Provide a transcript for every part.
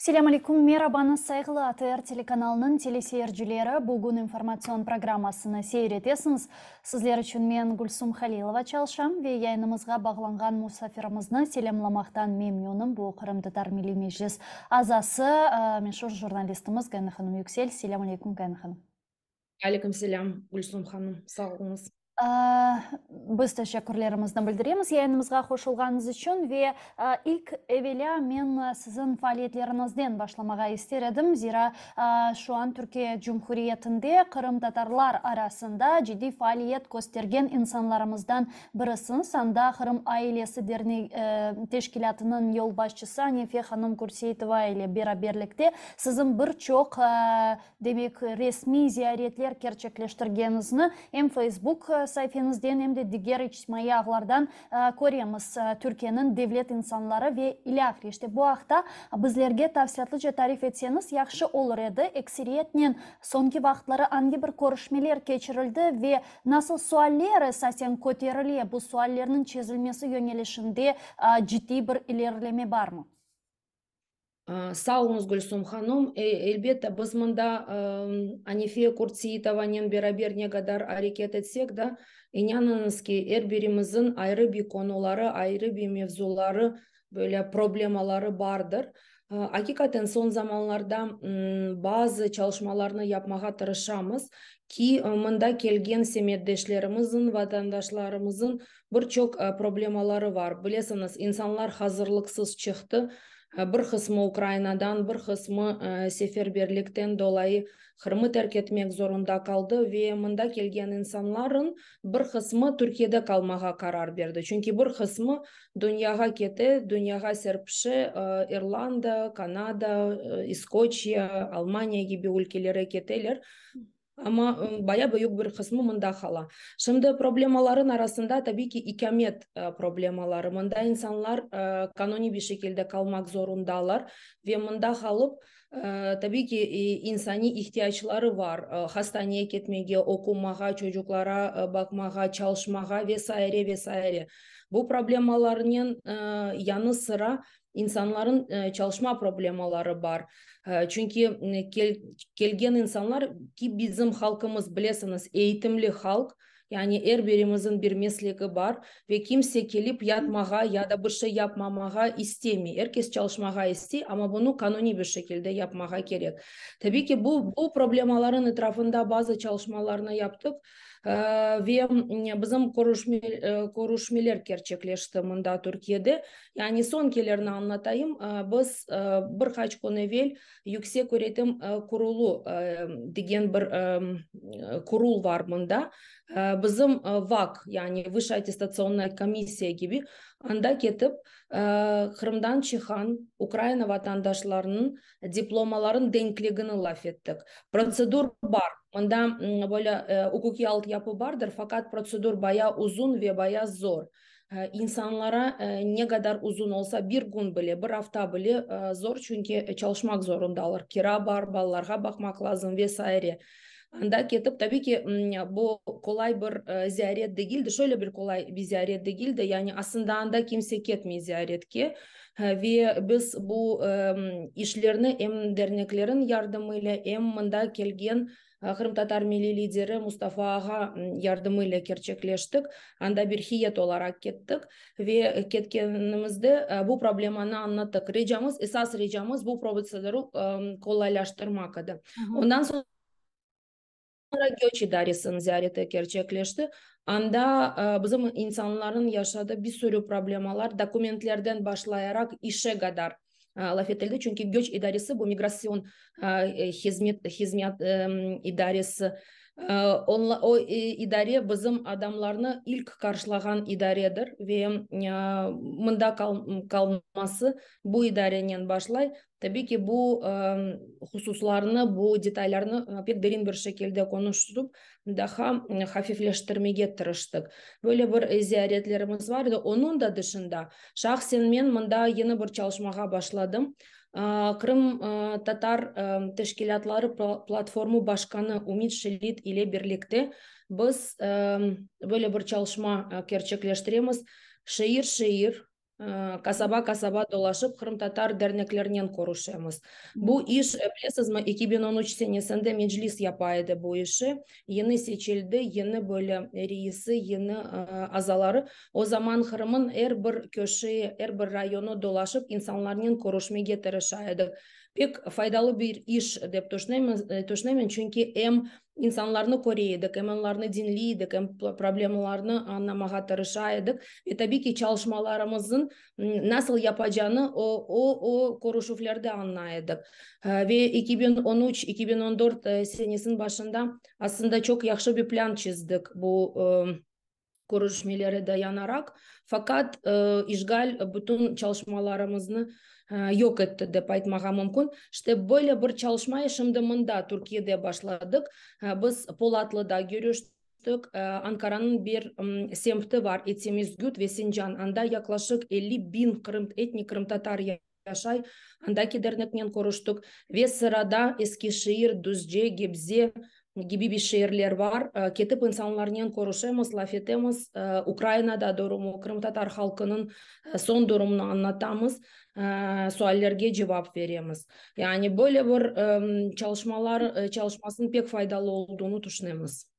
Selâm aleyküm, merabañız, sayğılı ATR telekanalınıñ teleseyircileri! Bugün informatsion programmasını seyir etesiñiz. Sizler içün men, Gülsum Halilova, çalışam ve yayınımızğa bağlanğan musafirimizni selâmlamaqtan memnünim, bu, Qırımtatar Milliy Meclis azası, meşur jurnalistimiz Gayana hanım Yüksel. Selâm aleyküm, Gayana hanım. Aleyküm selâm, Gülsum hanım, sağ oluñız. Biz teşekkürlerimizni bildiremiz yayınımızğa qoşulğanıñız içün ve ilk evelâ men siziñ faaliyetleriñizden başlamağa ister edim, zira şu an Türkiye Cumhuriyetinde qırımtatarlar arasında ciddiy faaliyet köstergen insanlarımızdan birisiñiz. Anda Qırım ailesi teşkilâtınıñ yolbaşçısı Anife hanım Kürseitova ile beraberlikte siziñ bir çoq Demek, resmiy ziyaretler kerçekleştirgeniñizni em Facebook saifeñizden, em de diger içtimaiy ağlardan köremiz, Türkiyeniñ devlet insanları ve ilâhre. İşte, bu aqta bizlerge tafsilâtlıca tarif etseñiz, yahşı olur edi. Ekseriyetnen soñki vaqıtları angi bir körüşmeler keçirildi ve nasıl sualler esasen köterile, bu suallerniñ çezilmesi yöñelişinde ciddiy bir ilerileme barmı? Sağ oluñız, Gülsum hanım. Elbette, biz mında Anife Kurtseitovanen beraber ne qadar areket etsek de, inanıñız ki, er birimizin ayrı bir konuları, ayrı bir mevzuları, böyle problemaları bardır. Aqiqaten, soñ zamanlarda bazı çalışmalarnı yapmağa tırışamız ki, mında kelgen semetdeşlerimizin, vatandaşlarımızın bir çoq problemaları bar. Bilesiñiz, insanlar hazırlıqsız çıqtı, Bir qısmı Ukrainadan, bir qısmı seferberlikten dolayı Qırımı terk etmek zorunda qaldı ve mında kelgen insanların bir qısmı Türkiyede qalmağa qarar berdi. Çünki bir qısmı dünyağa kete, dünyağa serpişe, İrlanda, Kanada, İskoçiya, Almaniya kibi ülkelere keteler. Amma baya büyük bir qısmı mında qala. Şimdi problemaların arasında tabiy ki ikâmet problemaları. Mında insanlar qanuniy bir şekilde qalmaq zorundalar ve mında qalıp, tabiy ki, insaniy ihtiyacları var, hastaneye ketmege, oqumağa, çocuqlara baqmağa, çalışmağa ve saire, ve saire. Bu problemalarnen yanı sıra İnsanların çalışma problemaları bar. Çünki kelgen insanlar, ki bizim halqımız, bilesiñiz, eğitimli halq, yani er birimizin bir meslegi bar ve kimse kelip yatmağa ya da bir şey yapmamağa istemey. Er kes çalışmağa istey, amma bunı qanuniy bir şekilde yapmağa kerek. Tabiy ki, bu, bu problemaların etrafında bazı çalışmalarnı yaptıq. Ve bizim körüşmeler kerçekleşti mında Türkiyede. Yani soñkilerini añlatayım. Biz bir qaç kün evel Yüksek öğretim kurulu degen bir kurul var mında. Bizim VAK, yani Vısşaya attestatsionnaya komissiya kibi, anda ketip Qırımdan çıqan Ukraina vatandaşlarınıñ diplomalarınıñ denkligini laf ettik. Protsedur bar, mında böyle uquqiy altyapı bardır, faqat protsedur baya uzun ve baya zor. İnsanlara ne qadar uzun olsa, bir kün bile, bir afta bile zor, çünki çalışmaq zorundalar, kira bar, balalarğa baqmaq lazım ve saire. Anda ketip, tabiy ki, bu qolay bir ziyaret degildi, şöyle bir qolay bir ziyaret degildi, yani aslında anda kimse ketmey ziyaretke, ve biz bu işlerni em derneklerin yardımıyla, em mında kelgen Qırımtatar milliy lideri Mustafa ağa yardımıyla kerçekleştik. Anda bir heyet olaraq kettik ve ketkenimizde bu problemanı añlattıq. Ricamız, esas ricamız bu protsedurı qolaylaştırmaq edi. Ondan soñra Göç idaresiniñ ziyareti kerçekleşti. Anda bizim insanlarnıñ yaşadığı bir sürü problemalar, dokumentlerden başlayaraq işe qadar laf etildi, çünki göç idaresi, bu migrasyon hizmet hizmet idaresi, o idare bizim adamlarnı ilk qarşılağan idaredir ve mında qalması bu idarenen başlay. Tabiy ki, bu hususlarnı, bu detaylarnı pek derin bir şekilde konuştup, daha hafifleştirmege tırıştıq. Böyle bir ziyaretlerimiz var edi. Onıñ da dışında, şahsen men mında yeni bir çalışmağa başladım. Qırım tatar teşkilâtları platformu başqanı Ümit Şelit ile birlikte biz böyle bir çalışma kerçekleştiremiz. Şeer-şeer. Qasaba-qasaba dolaşıp, qırımtatar derneklerinen körüşemiz. Bu iş, bilesizmi, 2013 senesinde Meclis yapa edi bu işi. Yeni seçildi, yeni böyle reisi, yeni azaları. O zaman Qırımın er bir köşe, er bir rayonı dolaşıp, insanlarnen körüşmege tırışa edik. Pek faydalı bir iş dep tüşünemen, çünki em insanlarnı köre edik, em onlarnı diñley edik, em problemalarını añlamağa tırışa edik. Ve tabiy ki, çalışmalarımıznıñ nasıl yapacağını o, o, o körüşüvlerde añlay edik. Ve 2013-2014 senesiniñ başında aslında çoq yahşı bir plan çizdik bu körüşmelere dayanaraq, faqat işğal bütün çalışmalarımıznı yoq etti dep aytmağa mümkün. İşte böyle bir çalışmayı şimdi mında Türkiyede başladıq. Biz Polatlıda körüştik. Ankaranıñ bir semti bar, Etimesgut ve Sincan. Anda yaqlaşıq 50 biñ qırım, etnik qırımtatar yaşay. Andaki derneknen körüştik. Ve sırada Eskişehir, Düzce, Gebze kibi bir şeerler bar. Ketip insanlarnen körüşemiz, laf etemiz. Ukrainada durumu, qırımtatar halqınıñ soñ durumını añlatamız, suallerge cevap beremiz. Yani böyle bir çalışmalar çalışmasınıñ pek faydalı olduğını tüşünemiz.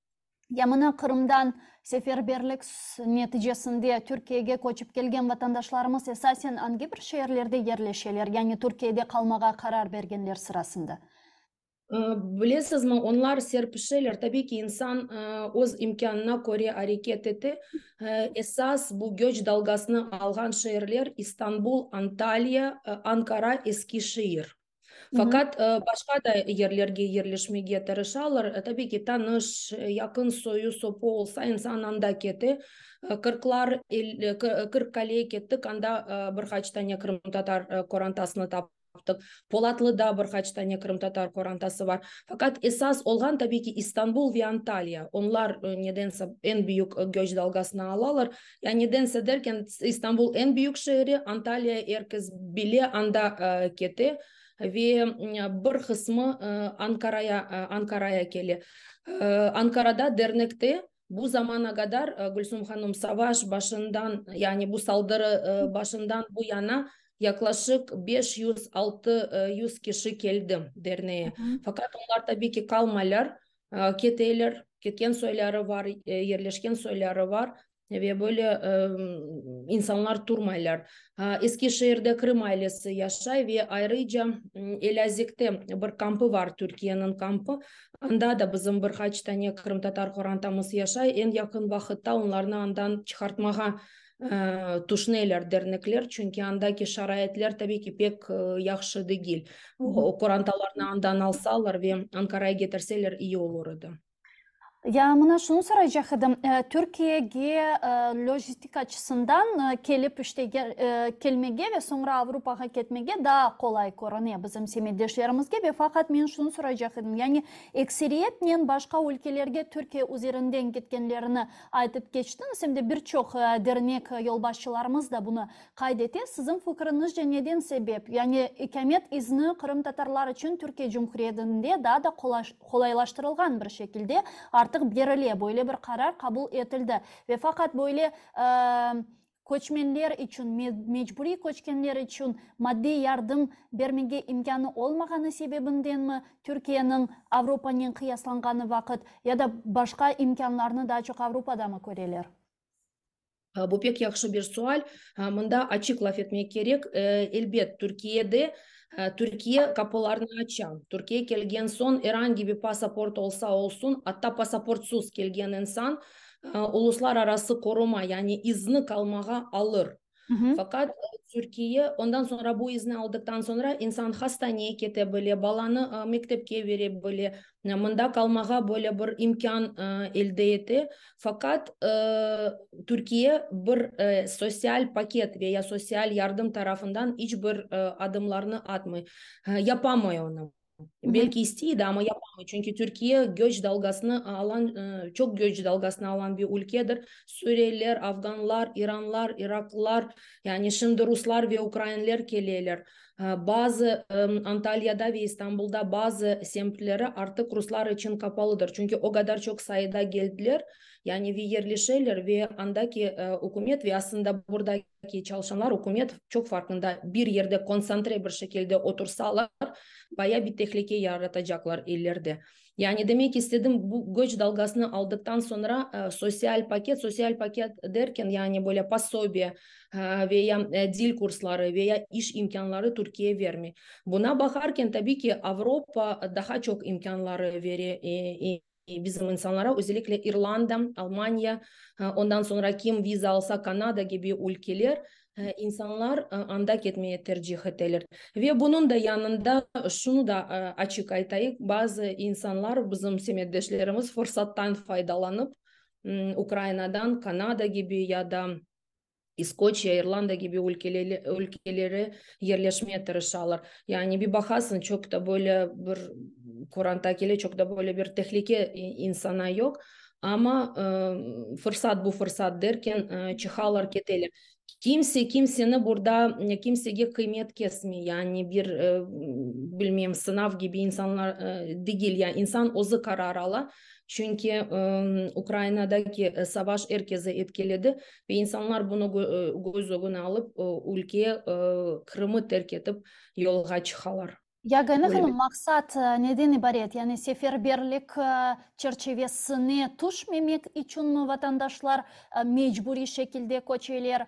Ya mına Qırımdan seferberlik neticesinde Türkiyege köçip kelgen vatandaşlarımız esasen angi bir şeerlerde yerleşeler, yani Türkiyede qalmağa qarar bergenler sırasında? Bilesizmi, onlar serpişeler. Tabiy ki, insan öz imkânına köre areket ete. Esas bu göç dalgasını alğan şeerler İstanbul, Antalya, Ankara, Eskişehir. Faqat başqa da yerlerge yerleşmege tırışalar. Tabiy ki, tanış, yaqın soyu-sopu olsa, insan anda kete. Qırqlar, Qırqqalege kettik, anda bir qaç tane qırımtatar qorantasını taptıq. Polatlıda bir qaç tane qırımtatar qorantası bar. Faqat esas olğan, tabiy ki, İstanbul ve Antalya. Onlar nedense eñ büyük göç dalgasını alalar. Ya nedense derken, İstanbul eñ büyük şeeri, Antalya er kes bile, anda kete ve bir qısmı Ankaraya Ankaraya kele. Ankarada dernekte bu zamana qadar, Gülsüm hanım, savaş başından, yani bu saldırı başından bu yana yaqlaşıq 500-600 kişi keldi derneğe. Faqat onlar tabiy ki qalmaylar, keteler, ketken soyları bar, yerleşken soyları bar ve böyle insanlar turmaylar. Eskişehirde Qırım ailesi yaşay ve ayrıca Elazığ'da bir kampı var, Türkiyeniñ kampı. Anda da bizim bir qaç tane qırımtatar qorantamız yaşay. Eñ yaqın vaqıtta onlarnı andan çıqartmağa tüşüneler dernekler, çünki andaki şaraitler tabiy ki pek yahşı degil. O qorantalarnı andan alsalar ve Ankaraya ketirseler iyi olur edi. Ya mına şunı soraycaq edim, Türkiyege lojistik açısından kelip işte kelmege ve soñra Avropağa ketmege daa qolay körüne bizim semetdeşlerimizge ve faqat men şunı soraycaq edim, yani ekseriyetnen başqa ülkelerge Türkiye üzerinden ketkenlerini aytıp keçtiñiz, em de bir çoq dernek yolbaşçılarımız da bunı qayd ete. Siziñ fikriñizce neden sebep, yani ikâmet izni qırımtatarlar içün Türkiye Cumhuriyetinde daa da qolaylaştırılğan bir şekilde artıq berile, böyle bir qarar qabul etildi ve faqat böyle köçmenler içün, mecburiy köçkenler içün maddiy yardım bermege imkânı olmağanı sebebindenmi Türkiyeniñ Avropanen qıyaslanğanı vaqıt ya da başqa imkânlarnı daa çoq Avropadamı köreler? Bu pek yahşı bir sual. Mında açıq laf etmek kerek. Elbet, Türkiyede Türkiye qapılarını aça. Türkiye kelgen soñ er angi bir pasaport olsa olsun, atta pasaportsız kelgen insan uluslararası qoruma, yani izni qalmağa alır. Faqat Türkiye ondan soñra bu izni aldıqtan soñra insan hastaneye kete bile, balanı mektepke bere bile, mında qalmağa böyle bir imkân elde ete. Faqat Türkiye bir sosyal paket ve ya sosyal yardım tarafından iç bir adımlarnı atmay, yapamay onı. Belki isteydi, amma yapamay. Çünki Türkiye göç dalgasını alan, çoq göç dalgasını alan bir ülkedir. Suriyeliler, afganlar, iranlar, iraqlılar, yani şimdi ruslar ve ukrainler keleler. Bazı Antalyada ve İstanbulda bazı semtleri artıq ruslar içün qapalıdır, çünki o qadar çoq sayıda geldiler, yani ve yerleşeler ve andaki ükümet ve aslında buradaki çalışanlar ükümet çoq farqında, bir yerde konsantre bir şekilde otursalar, baya bir tehlike yaratacaqlar ileride. Yani demek istedim, bu göç dalgasını aldıqtan soñra sosyal paket, sosyal paket derken, yani böyle posobiye veya dil kursları veya iş imkânları Türkiye vermey. Buna baqarken, tabiy ki, Avropa daha çoq imkânları vere bizim insanlara, özellikle İrlanda, Almaniya, ondan soñra kim viza alsa, Kanada kibi ülkeler, insanlar anda ketmeye tercih eteler. Ve bunıñ da yanında şunı da açıq aytayıq, bazı insanlar, bizim semetdeşlerimiz fırsattan faydalanıp, Ukrainadan Kanada kibi ya da İskoçiya, İrlanda kibi ülkelere yerleşmeye tırışalar. Yani bir baqasıñ, çoq da böyle bir qoranta kele, çoq da böyle bir tehlike insana yoq, amma fırsat bu fırsat derken çıqalar, keteler. Kimse kimseni burada, kimsege qıymet kesmey, yani bir, bilmem, sınav kibi insanlar degil, yani insan özü qarar ala, çünki Ukrainadaki savaş er kezi etkiledi ve insanlar bunı köz ögüne alıp, ülke, Qırımı terk etip yolğa çıqalar. Yagane hanım, maqsat neden ibaret? Yani seferberlik çerçevesine tüşmemek içünmi vatandaşlar mecburiy şekilde köçeler,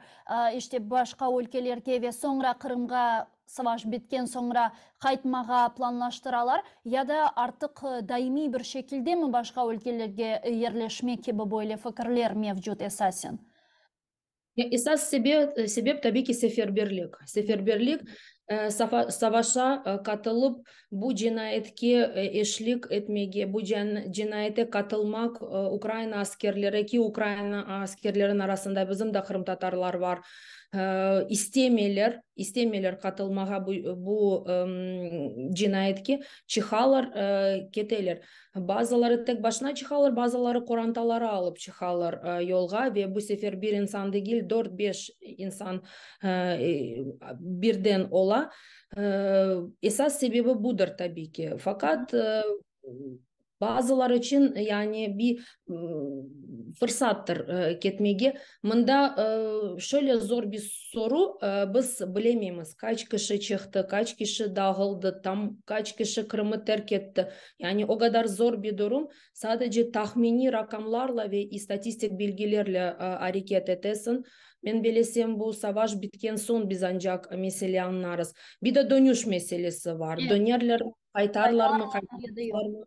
işte, başqa ülkelerge ve soñra Qırımğa savaş bitken soñra qaytmağa planlaştıralar, ya da artıq daimiy bir şekildemi başqa ülkelerge yerleşme kibi böyle fikirler mevcut esasen? Esas sebep, tabiy ki, seferberlik. Seferberlik, savaşa qatılıp, bu cinayetke eşlik etmege, bu cinayete qatılmaq Ukraina askerleri, ki Ukraina askerleriniñ arasında bizim de qırımtatarlar var, istemeyler, istemeyler qatılmağa bu cinayetke, çıqalar, keteler. Bazıları tek başına çıqalar, bazıları qorantaları alıp çıqalar yolğa ve bu sefer bir insan degil, dört, beş insan birden ola. Esas sebebi budır, tabiy ki. Faqat bazıları içün yani bir fırsattır ketmege. Mında şöyle zor bir soru, biz bilemeymiz, qaç kişi çıqtı, qaç kişi dağıldı, tam qaç kişi Qırımı terk etti. Yani o qadar zor bir durum, sadece tahminiy raqamlarla ve istatistik bilgilerle areket etesiñ. Men bilesem, bu savaş bitken soñ biz ancaq mesele añlarız. Bir de dönüş meselesi var. Dönerler, qaytarlarmı, qaytmazlarmı?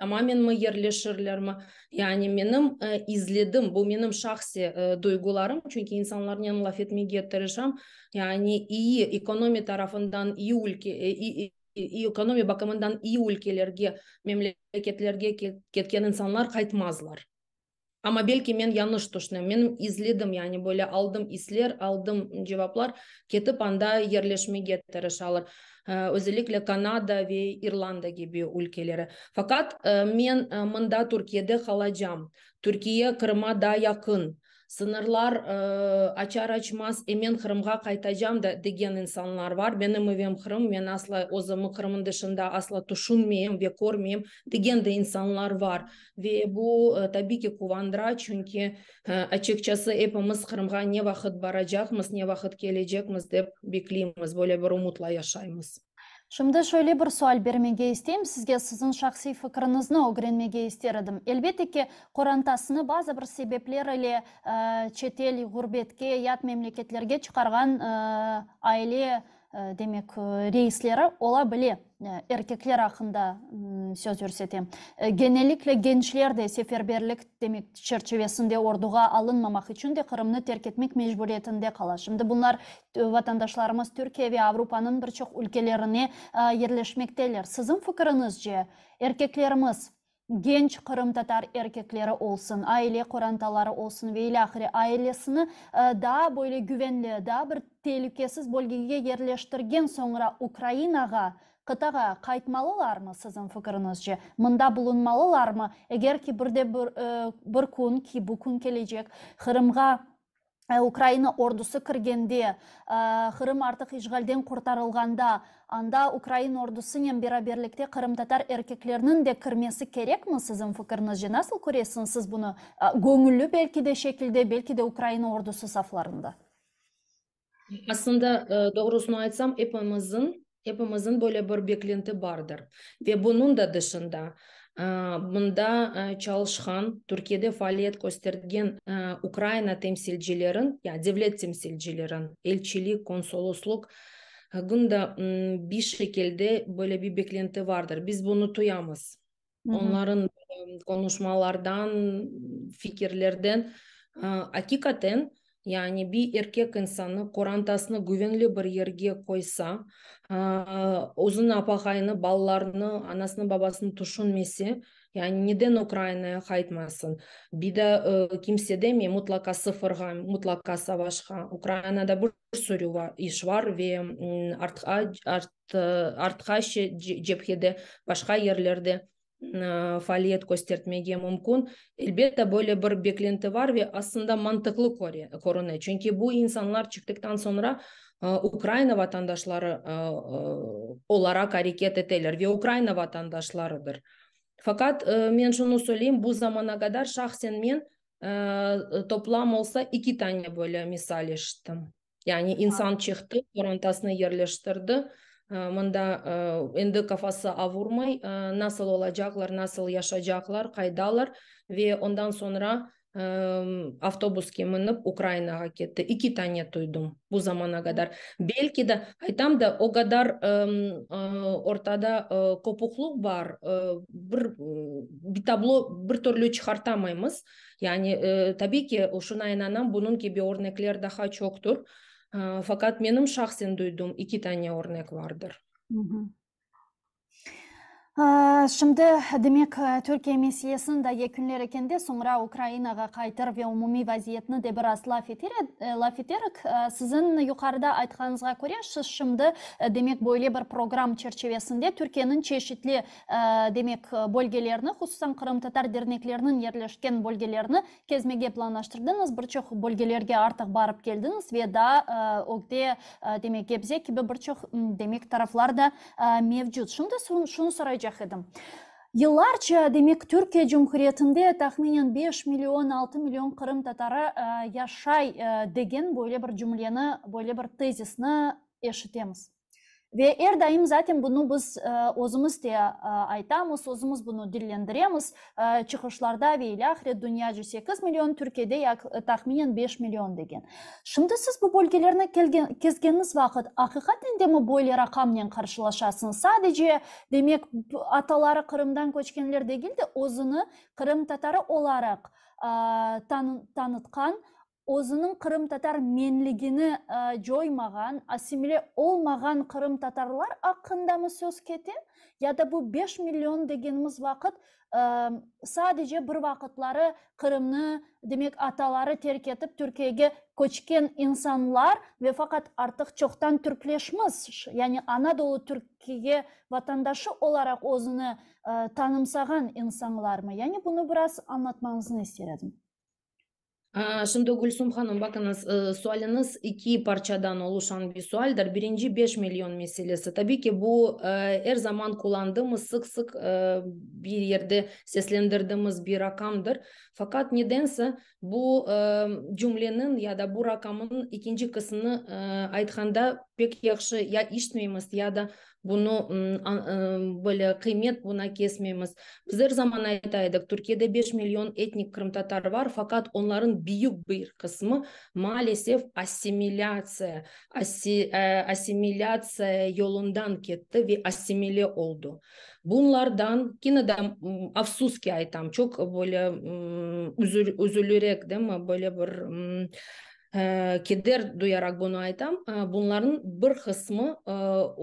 Tamamen mi yerleşirlermi? Yani menim izledim, bu menim şahsiy duygularım, çünki insanlarnen laf etmege tırışam, yani iyi ekonomi tarafından iyi ülke, ekonomi bakımından iyi ülkelerge, memleketlerge ketken insanlar qaytmazlar. Amma belki men yañlış tüşünem. Men izledim, yani böyle aldım isler, aldım cevaplar, ketip anda yerleşmege tırışalar. Özellikle Kanada ve İrlanda kibi ülkelere. Faqat men mında Türkiyede qalacam. Türkiye Qırıma daa yaqın. Sıñırlar açar-açmaz emen Qırımğa qaytacam da degen insanlar var. Benim evim Qırım, men asla özümi Qırımnıñ dışında asla tüşünmeyim ve körmeyim degen de insanlar var. Ve bu, tabiy ki, quvandıra, çünki, açıqçası, epimiz Qırımğa ne vaqıt baracaqmız, ne vaqıt kelecekmiz dep bekleymiz, böyle bir umutla yaşaymız. Şimdi şöyle bir sual bermege isteyim sizge, siziñ şahsiy fikriñizni ögrenmege ister edim. Elbette ki, qorantasını bazı bir sebepler ile çetel, ğurbetke, yat memleketlerge çıqarğan aile, demek, reisleri ola bile, erkekler aqqında söz yürsetem. Genellikle gençler de seferberlik, demek, çerçivesinde orduğa alınmamaq içün de Qırımnı terk etmek mecburiyetinde qala. Şimdi bunlar, vatandaşlarımız, Türkiye ve Avropanıñ bir çoq ülkelerine yerleşmekteler. Siziñ fikiriñizce, erkeklerimiz, genç qırımtatar erkekleri olsun, aile qorantaları olsun ve ilâhre, ailesini daa böyle güvenli, daa bir telükesiz bölgege yerleştirgen soñra Ukrainağa, qıtağa qaytmalılarmı, siziñ fikiriñizce? Mında bulunmalılarmı? Eger ki bir de bir bir kün, ki bu kün kelecek, Qırımğa. Ukraina ordusı kirgende, Qırım artıq işğalden qurtarılğanda, anda ukrain ordusınen beraberlikte qırımtatar erkeklerniñ de kirmesi kerekmi, siziñ fikiriñizce? Nasıl köresiñiz siz bunı, göñülli belki de şekilde, belki de Ukraina ordusı saflarında? Aslında, doğrusını aytsam, epimizin, epimizin böyle bir beklenti bardır. Ve bunıñ da dışında, mında çalışqan, Türkiyede faaliyet köstergen Ukraina temsilcilerin, ya devlet temsilcilerin, elçilik, konsolosluk, da bir şekilde böyle bir beklenti vardır. Biz bunı tuyamız. Onların konuşmalardan, fikirlerden, aqiqaten, yani bir erkek insanı qorantasını güvenli bir yerge qoysa, özüni, apaqayını, balalarını, anasını, babasını tüşünmese, yani neden Ukrainaya qaytmasın? Bir de kimse demey mutlaqa sıfırğa, mutlaqa savaşqa. Ukrainada bir sürü iş var ve artqa cephede, başqa yerlerde faaliyet köstertmege mümkün. Elbette, böyle bir beklenti var ve aslında mantıqlı körüne. Çünki bu insanlar çıqtıqtan soñra Ukraina vatandaşları olaraq areket eteler ve Ukraina vatandaşlarıdır. Faqat men şunı söyleyim, bu zamana qadar şahsen men toplam olsa eki tane böyle misal eşittim. Yani insan çıqtı, qorantasını yerleştirdi, mında endi qafası avurmay, nasıl olacaqlar, nasıl yaşaycaqlar, qaydalar ve ondan soñra avtobuske minip Ukrainağa ketti. Eki tane duydım bu zamana qadar. Belki de, aytam da, o qadar ortada qopuqlıq bar, bir tablo bir türlü çıqartamaymız. Yani, tabiy ki, şuna inanam, bunıñ kibi örnekler daha çoqtur. Faqat menim şahsen duyduğum eki tane örnek vardır. Şimdi, demek, Türkiye meselesini de yekünler ekende, soñra Ukrainağa qaytır ve umumiy vaziyetni de biraz laf eterik. Siziñ yuqarıda aytqanıñızğa köre, siz şimdi, demek, böyle bir program çerçivesinde Türkiyeniñ çeşitli, demek, bölgelerini, hususan qırımtatar dernekleriniñ yerleşken bölgelerini Kezmege planlaştırdıñız, bir çoq bölgelerge artıq barıp keldiñiz ve daa ögde, demek, Gebze kibi bir çoq, demek, taraflar da mevcut. Şimdi şunı soraycaq edim. Yıllarca, demek, Türkiye Cumhuriyetinde tahminen beş million, altı million qırımtatarı yaşay degen böyle bir cümleni, böyle bir tezisni eşitemiz. Ve er daim zaten bunı biz özümiz de aytamız, özümiz bunı dillendiremiz çıqışlarda ve ilâhre, dünyaca 8 million, Türkiyede tahminen 5 million degen. Şimdi siz bu bölgelerni kezgeniñiz vaqıt aqiqaten demi böyle raqamnen qarşılaşasıñız? Sadece, demek, ataları Qırımdan köçkenler degil de, özüni qırımtatarı olaraq tanıtqan, özüniñ qırımtatar menligini coymağan, assimile olmağan qırımtatarlar aqqındamı söz kete, ya da bu 5 million degenimiz vaqıt sadece bir vaqıtları Qırımnı, demek, ataları terk etip Türkiyege köçken insanlar ve faqat artıq çoqtan türkleşmiş, yani Anadolu Türkiye vatandaşı olaraq özüni tanımsağan insanlarmı? Yani bunı biraz añlatmañıznı ister edim. Şimdi, Gülsum hanım, bakıñız, sualiñiz eki parçadan oluşan bir sualdir. Birinci, 5 million meselesi. Tabiy ki, bu er zaman qullandığımız, sıq-sıq bir yerde seslendirdiğimiz bir raqamdır. Faqat nedense bu cümleniñ ya da bu raqamnıñ ekinci qısmını aytqanda pek yahşı ya işitmeymiz, ya da Bunı böyle qıymet buna kesmeymiz. Biz er zaman ayta edik, Türkiyede 5 million etnik qırımtatar var, faqat onların büyük bir qısmı maalesef assimilâtsiya, assimilâtsiya yolundan ketti ve assimile oldu. Bunlardan, kene de afsus ki aytam, çoq böyle üzülerek, değil mi, böyle bir Keder duyaraq bunı aytam, bunlarnıñ bir qısmı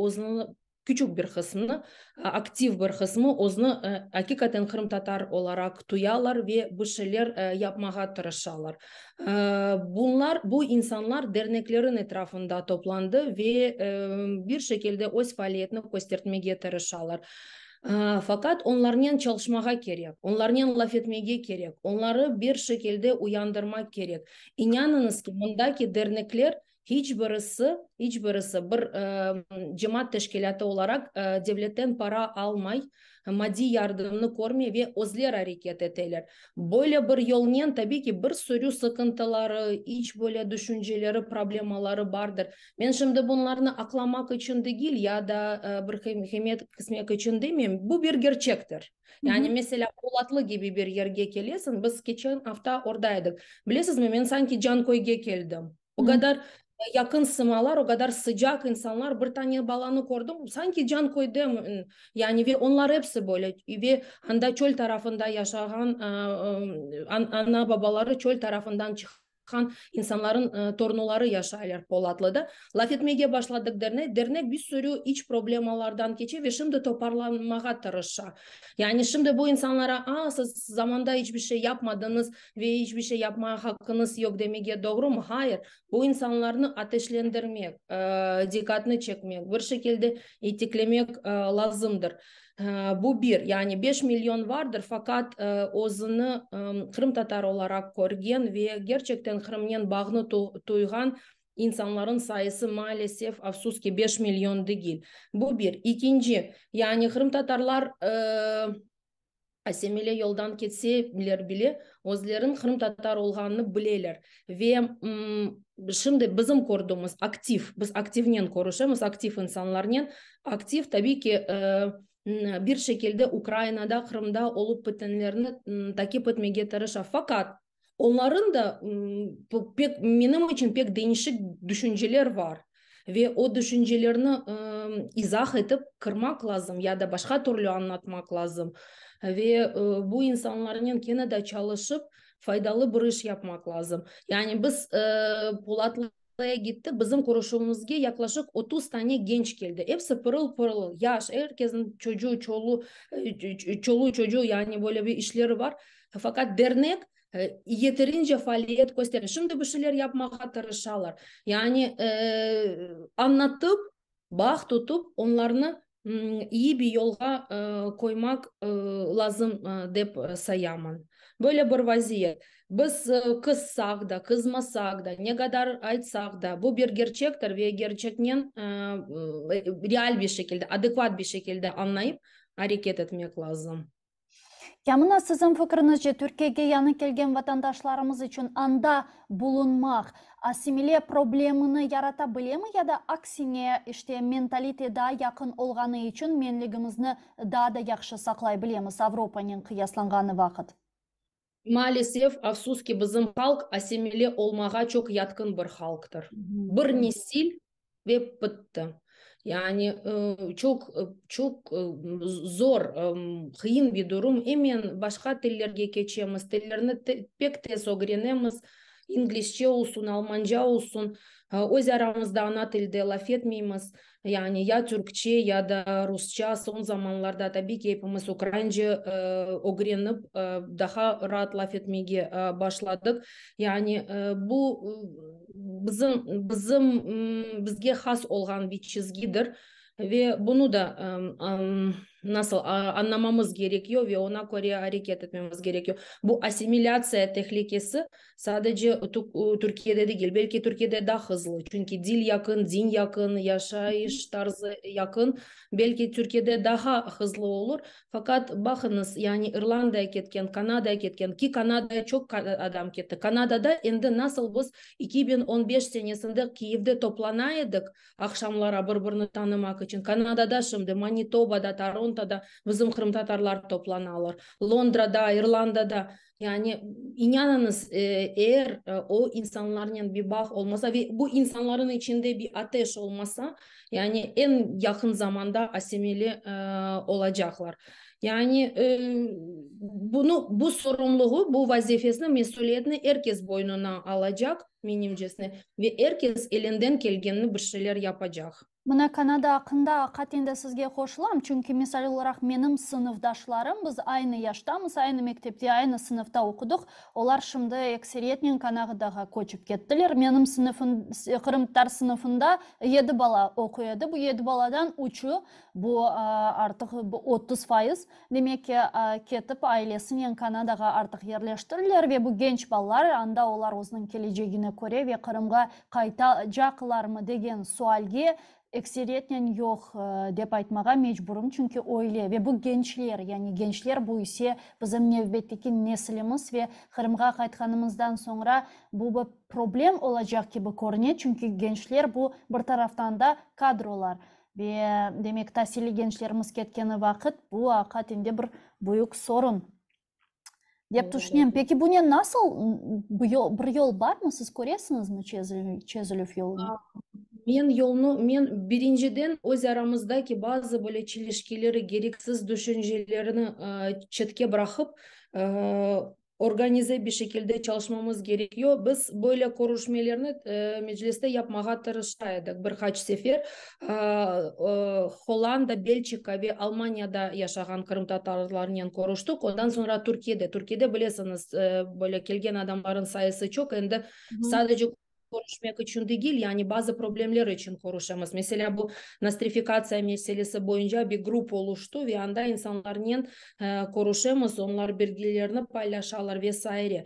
özüni, küçük bir qısmını, aktiv bir qısmı özüni aqiqaten qırımtatar olaraq tuyalar ve bir şeyler yapmağa tırışalar. Bunlar, bu insanlar derneklerin etrafında toplandı ve bir şekilde öz faaliyetini köstertmege tırışalar. Faqat onlarnen çalışmağa kerek, onlarnen laf etmege kerek, onları bir şekilde uyandırmaq kerek. İnanıñız ki, mındaki dernekler hiç birisi, hiç birisi bir cemaat teşkilâtı olaraq devletten para almay, maddiy yardımnı körmey ve özleri areket eteler. Böyle bir yolnen, tabiy ki, bir sürü sıqıntıları, iç böyle düşünceleri, problemaları bardır. Men şimdi bunlarnı aqlamaq içün degil, ya da bir qıymet kesmek içün demeyim, bu bir gerçektir. Yani, meselâ, Polatlı kibi bir yerge kelesiñ, biz keçen afta orada edik. Bilesizmi, men sanki Canköyge keldim. O qadar yaqın sımalar, o qadar sıcaq insanlar, bir tane balanı kördim, sanki Canköyde, yani ve onlar episi böyle, ve anda çöl tarafında yaşağan, ana-babaları çöl tarafından çıqqan insanların torunları yaşaylar Polatlıda. Laf etmege başladıq dernek, dernek bir sürü iç problemalardan keçe ve şimdi toparlanmağa tırışa. Yani şimdi bu insanlara, a, siz zamanda hiç bir şey yapmadıñız ve hiç bir şey yapmağa haqqıñız yoq demege doğru mı? Hayır. Bu insanlarnı ateşlendirmek, diqqatını çekmek, bir şekilde iteklemek lazımdır. Bu bir, yani 5 milyon vardır, faqat özüni qırımtatar olaraq körgen ve gerçekten Qırımnen bağnı tuyğan insanların sayısı maalesef, afsus ki, 5 milyon degil. Bu bir. İkinci, yani qırımtatarlar asimile yoldan ketseler bile, özlerin qırımtatar olğanını bileler. Ve şimdi bizim kördüğümüz aktiv, biz aktivnen körüşemiz, aktiv insanlarnen, aktiv tabii ki bir şekilde Ukrainada, Qırımda olup bitenlerni takip etmege tırışa. Faqat onların da pek, menim içün pek değişik düşünceler var. Ve o düşüncelerni izah etip kırmaq lazım ya da başqa türlü añlatmaq lazım. Ve bu insanlarnen kene de çalışıp faydalı bir iş yapmaq lazım. Yani biz Polatlı'ya gittik, bizim körüşüvimizge yaklaşık 30 tane genç keldi. Episi pırıl pırıl, yaş, herkesin çocuğu, çoluğu, çoluğu çocuğu, yani böyle bir işleri var. Fakat dernek yeterince faaliyet gösterir. Şimdi bir şeyler yapmağa tırışalar. Yani anlatıp, bağ tutup, onlarnı iyi bir yolğa qoymaq lazım dep sayamın. Böyle bir vaziyet. Biz qızsaq da, qızmasaq da, ne qadar aytsaq da, bu bir gerçektir ve gerçeknen real bir şekilde, adekvat bir şekilde anlayıp areket etmek lazım. Ya mına siziñ fikriñizce Türkiyege yañı kelgen vatandaşlarımız içün anda bulunmaq asimile problemini yarata bilemi ya da aksine işte mentalite daa yaqın olğanı içün menligimizni daa da yahşı saqlay bilemiz Avropanen qıyaslanğanı vaqıt? Maalesef, afsus ki, bizim halq asimile olmağa çoq yatqın bir halqtır. Bir nesil ve bitti. Yani çoq çoq zor, qıyın bir durum. Emen başqa tillerge keçemiz, tillerni pek tez ögrenemiz. İngilizce olsun, almanca olsun. Öz aramızda ana tilde laf etmeymiz. Yani ya türkçe ya da rusça soñ zamanlarda tabii ki epimiz ukraince ögrenip daha rahat laf etmege başladıq. Yani bu bizim bizim bizge has olğan bir çizgidir ve bunı da nasıl añlamamız gerekiyor ve oña köre areket etmemiz gerekiyor. Bu asimilâtsiya tehlikesi sadece Türkiyede degil, belki Türkiyede daha hızlı. Çünki dil yaqın, din yaqın, yaşayış tarzı yaqın. Belki Türkiyede daha hızlı olur. Faqat baqıñız, yani İrlandaya ketken, Kanadaya ketken, ki Kanadaya çoq adam ketti. Kanadada endi nasıl biz 2015 senesinde Kiyevde toplana edik aqşamlara bir-birini tanımaq içün. Kanadada şimdi Manitobada, Torontoda bizim qırımtatarlar toplanalar. Londrada, İrlandada. Yani inanıñız, eğer o insanlarnen bir bağ olmasa ve bu insanların içinde bir ateş olmasa, yani eñ yaqın zamanda asimile olacaqlar. Yani bunı, bu sorumluluğu, bu vazifesini, mesuliyetini er kes boynuna alacaq, menimcesine, ve er kes elinden kelgenini bir şeyler yapacaq. Mına Kanada aqqında aqiqaten de sizge qoşulam, çünki misal olaraq menim sınıfdaşlarım, biz aynı yaştamız, aynı mektepte, aynı sınıfta. sınıfta oqudıq, olar şimdi ekseriyetnen Kanadağa köçip kettiler. Menim sınıfım, qırımtatar sınıfında yedi bala oquy edi. Bu yedi baladan üçü, bu artıq 30%, demek ki, ketip ailesinen Kanadağa artıq yerleştirdiler ve bu genç balalar, anda olar özüniñ kelecegini köre ve Qırımğa qaytacaqlarmı degen sualge ekseriyetnen yoq dep aytmağa mecburım, çünki öyle ve bu gençler, yani gençler, bu ise bizim nevbetteki nesilimiz ve Qırımğa qaytqanımızdan soñra bu bir problem olacaq kibi körüne, çünki gençler bu bir taraftan da kadrolar ve demek tasilli gençlerimiz ketkeni vaqıt bu aqiqaten de bir büyük sorun dep tüşünem. Peki bunen nasıl bir yol barmı, siz köresiñizmi çezilüv yolunı? Men yolnu, men birinciden öz aramızdaki bazı böyle çelişkileri, gereksiz düşüncelerni çetke bıraqıp, organize bir şekilde çalışmamız gerekiyor. Biz böyle körüşmelerni mecliste yapmağa tırışa edik bir qaç sefer. Hollanda, Belçika ve Almaniyada yaşağan qırımtatarlarnen körüştik. Ondan soñra Türkiyede. Türkiyede bilesiñiz, böyle kelgen adamların sayısı çoq. Endi sadece körüşmek içün degil, yani bazı problemler içün körüşemiz. Meselâ, bu nostrifikatsiya meselesi boyunca bir grup oluştı ve anda insanlarnen körüşemiz, onlar bilgilerini paylaşalar ve saire.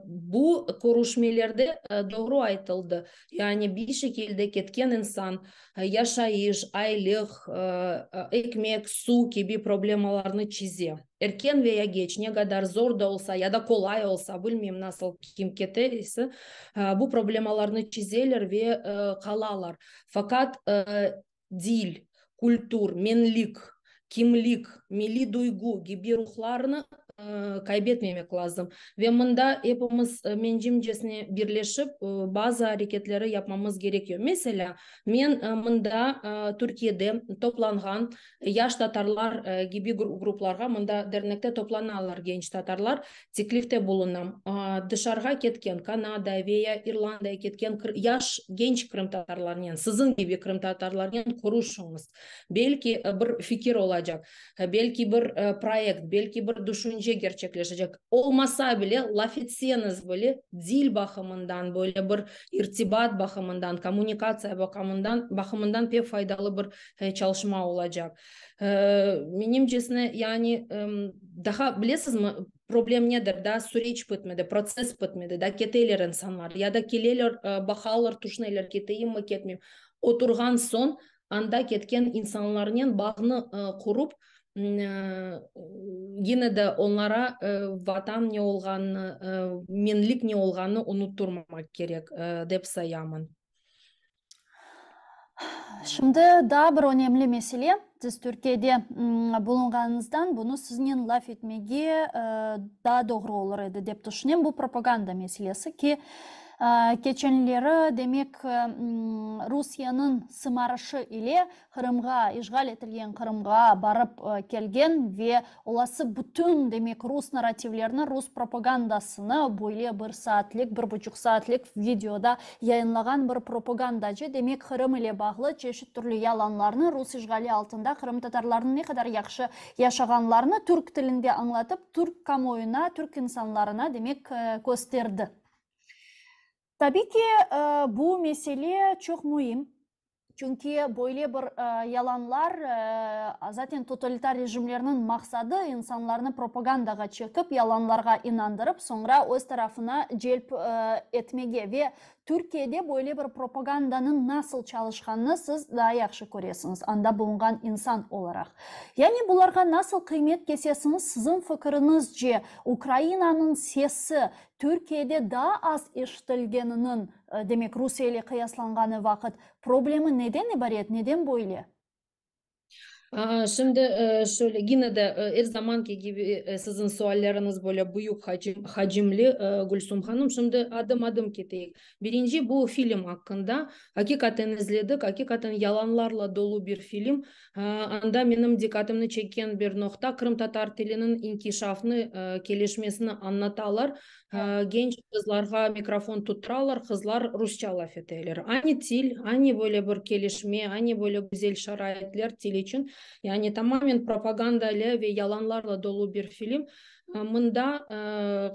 Bu körüşmelerde doğru aytıldı, yani bir şekilde ketken insan yaşayış, aylıq, ekmek, suv kibi problemalarnı çize. Erken ve ya geç, ne qadar zor da olsa, ya da qolay olsa, bilmeyim nasıl kim kete ise, bu problemalarnı çizeler ve qalalar. Faqat dil, kültür, menlik, kimlik, milliy duygu kibi ruhlarnı kaybetmemek lazım. Ve mında epimiz mencimcesine birleşip bazı areketleri yapmamız gerekiyor. Meselâ, men mında Türkiyede toplanğan Yaş tatarlar kibi gruplarğa, mında dernekte toplanalar genç tatarlar, teklifte bulunam. Dışarığa ketken, Kanada ve ya İrlandaya ketken yaş, genç qırımtatarlarnen, siziñ kibi qırımtatarlarnen körüşiñiz. Belki bir fikir olacaq, belki bir proyekt, belki bir düşünce gerçekleşecek. Olmasa bile, laf etseñiz bile, dil baqımından, böyle bir irtibat baqımından, kommunikatsiya baqımından pek faydalı bir çalışma olacaq. Menimcesine, yani, daha, bilesizmi, problem nedir, daa süreç bitmedi, protsess bitmedi, daa keteler insanlar, ya da keleler, baqalar, tüşüneler, keteyimmi, ketmeyim. Oturğan soñ, anda ketken insanlarnen bağnı qurup, yine de onlara Vatan ne olğanını, menlik ne olğanını unutturmamaq kerek, dep sayamın. Şimdi daa bir önemli mesele, siz Türkiyede bulunğanıñızdan bunı siznen laf etmege daa doğru olur edi dep tüşünem, bu propaganda meselesi ki, keçenleri, demek, Rusiyeniñ sımarışı ile Qırımğa, işğal etilgen Qırımğa barıp kelgen ve olası bütün, demek, rus narrativlerini, rus propagandasını böyle bir saatlik, bir buçuq saatlik videoda yayınlağan bir propagandacı, demek, Qırım ile bağlı çeşit türlü yalanlarnı, rus işğali altında qırımtatarlarnıñ ne qadar yahşı yaşağanlarını türk tilinde añlatıp, türk kamuoyuna, türk insanlarına, demek, kösterdi. Tabiy ki, bu mesele çoq müim. Çünki böyle bir yalanlar, zaten totalitar rejimlerniñ maqsadı, insanlarnı propagandağa çekip, yalanlarğa inandırıp, soñra öz tarafına celp etmege. Ve Türkiyede böyle bir propagandanıñ nasıl çalışqanını siz daa yahşı köresiñiz, anda bulunğan insan olaraq. Yani bularğa nasıl qıymet kesesiñiz, siziñ fikiriñizce, Ukrainanıñ sesi Türkiyede daa az eşitilgeniniñ, demek, Rusiye ile qıyaslanğanı vaqıt, problemi neden ibaret, neden böyle? Şimdi şöyle, yine de er zamanki kibi siziñ sualleriñiz böyle büyük hacimli, Gülsum hanım. Şimdi adım-adım keteyik. Birinci, bu film aqqında. Aqiqaten izledik, aqiqaten yalanlarla dolu bir film. Anda menim diqqatımnı çekken bir noqta, qırımtatar tiliniñ inkişafını, kelişmesini añlatalar. Genç qızlarğa mikrofon tuttıralar, qızlar rusça laf eteler. Ani til, ani böyle bir kelişme, ani böyle güzel şaraitler til içün. Yani tamamen propaganda ile ve yalanlarla dolu bir film. Mında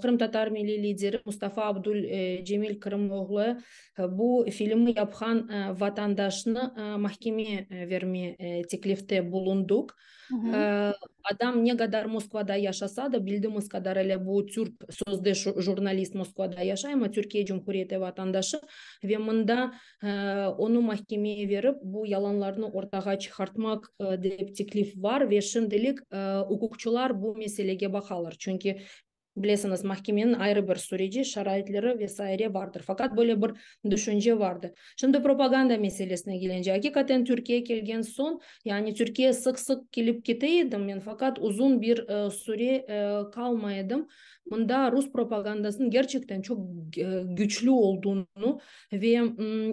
qırımtatar milliy lideri Mustafa Abdulcemil Qırımoğlu bu filmni yapqan vatandaşnı mahkeme verme teklifte bulundıq. Adam ne qadar Moskvada yaşasa da, bildiğimiz qadarıyla bu türk sözde jurnalist Moskvada yaşay, amma Türkiye Cumhuriyeti vatandaşı ve mında onı mahkemeye verip, bu yalanlarnı ortağa çıqartmaq dep teklif bar ve şimdilik uquqçılar bu meselege baqalar. Çünki Bilesiñiz, mahkemeniñ ayrı bir süreci, şaraitleri ve saire bardır. Faqat böyle bir düşünce vardı. Şimdi propaganda meselesine kelince, aqiqaten Türkiye kelgen soñ, yani Türkiye sıq-sıq kelip kete edim men, faqat uzun bir süre qalmay edim. Mında rus propagandasınıñ gerçekten çoq güçlü olduğunu ve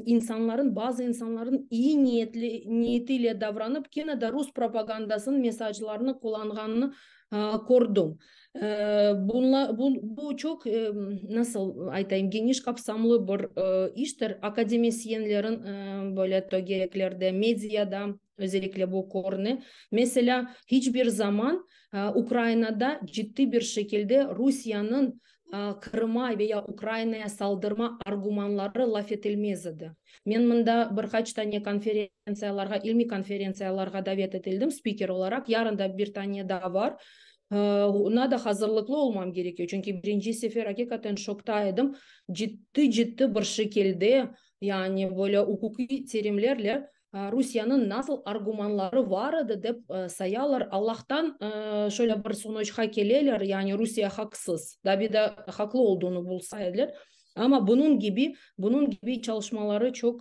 insanların, bazı insanların iyi niyetli, niyetiyle davranıp, kene de rus propagandasınıñ mesajlarını qullanğanını kördim. Bunla, bu, bu çoq, nasıl aytayım, geniş qapsamlı bir iştir. Akademisyenlerin böyle tögereklerde, mediada özellikle bu körüne. Meselâ, hiç bir zaman Ukrainada ciddi bir şekilde Rusiyeniñ Qırıma ve ya Ukrainaya saldırma argumanları laf etilmez edi. Men mında bir qaç tane konferentsiyalarğa, ilmiy konferentsiyalarğa davet etildim spiker olaraq. Yarın da bir tane daa bar. Oña da hazırlıqlı olmam gerekiyor, çünki birinci sefer aqiqaten şokta edim. Ciddi-ciddi bir şekilde, yani böyle uquqiy terimlerle Rusiyeniñ nasıl argumanları var edi dep sayalar. Allahtan şöyle bir sonuçqa keleler, yani Rusiye haqsız, tabi de haqlı olduğunu bulsa ediler. Amma bunıñ kibi, bunıñ kibi çalışmaları çoq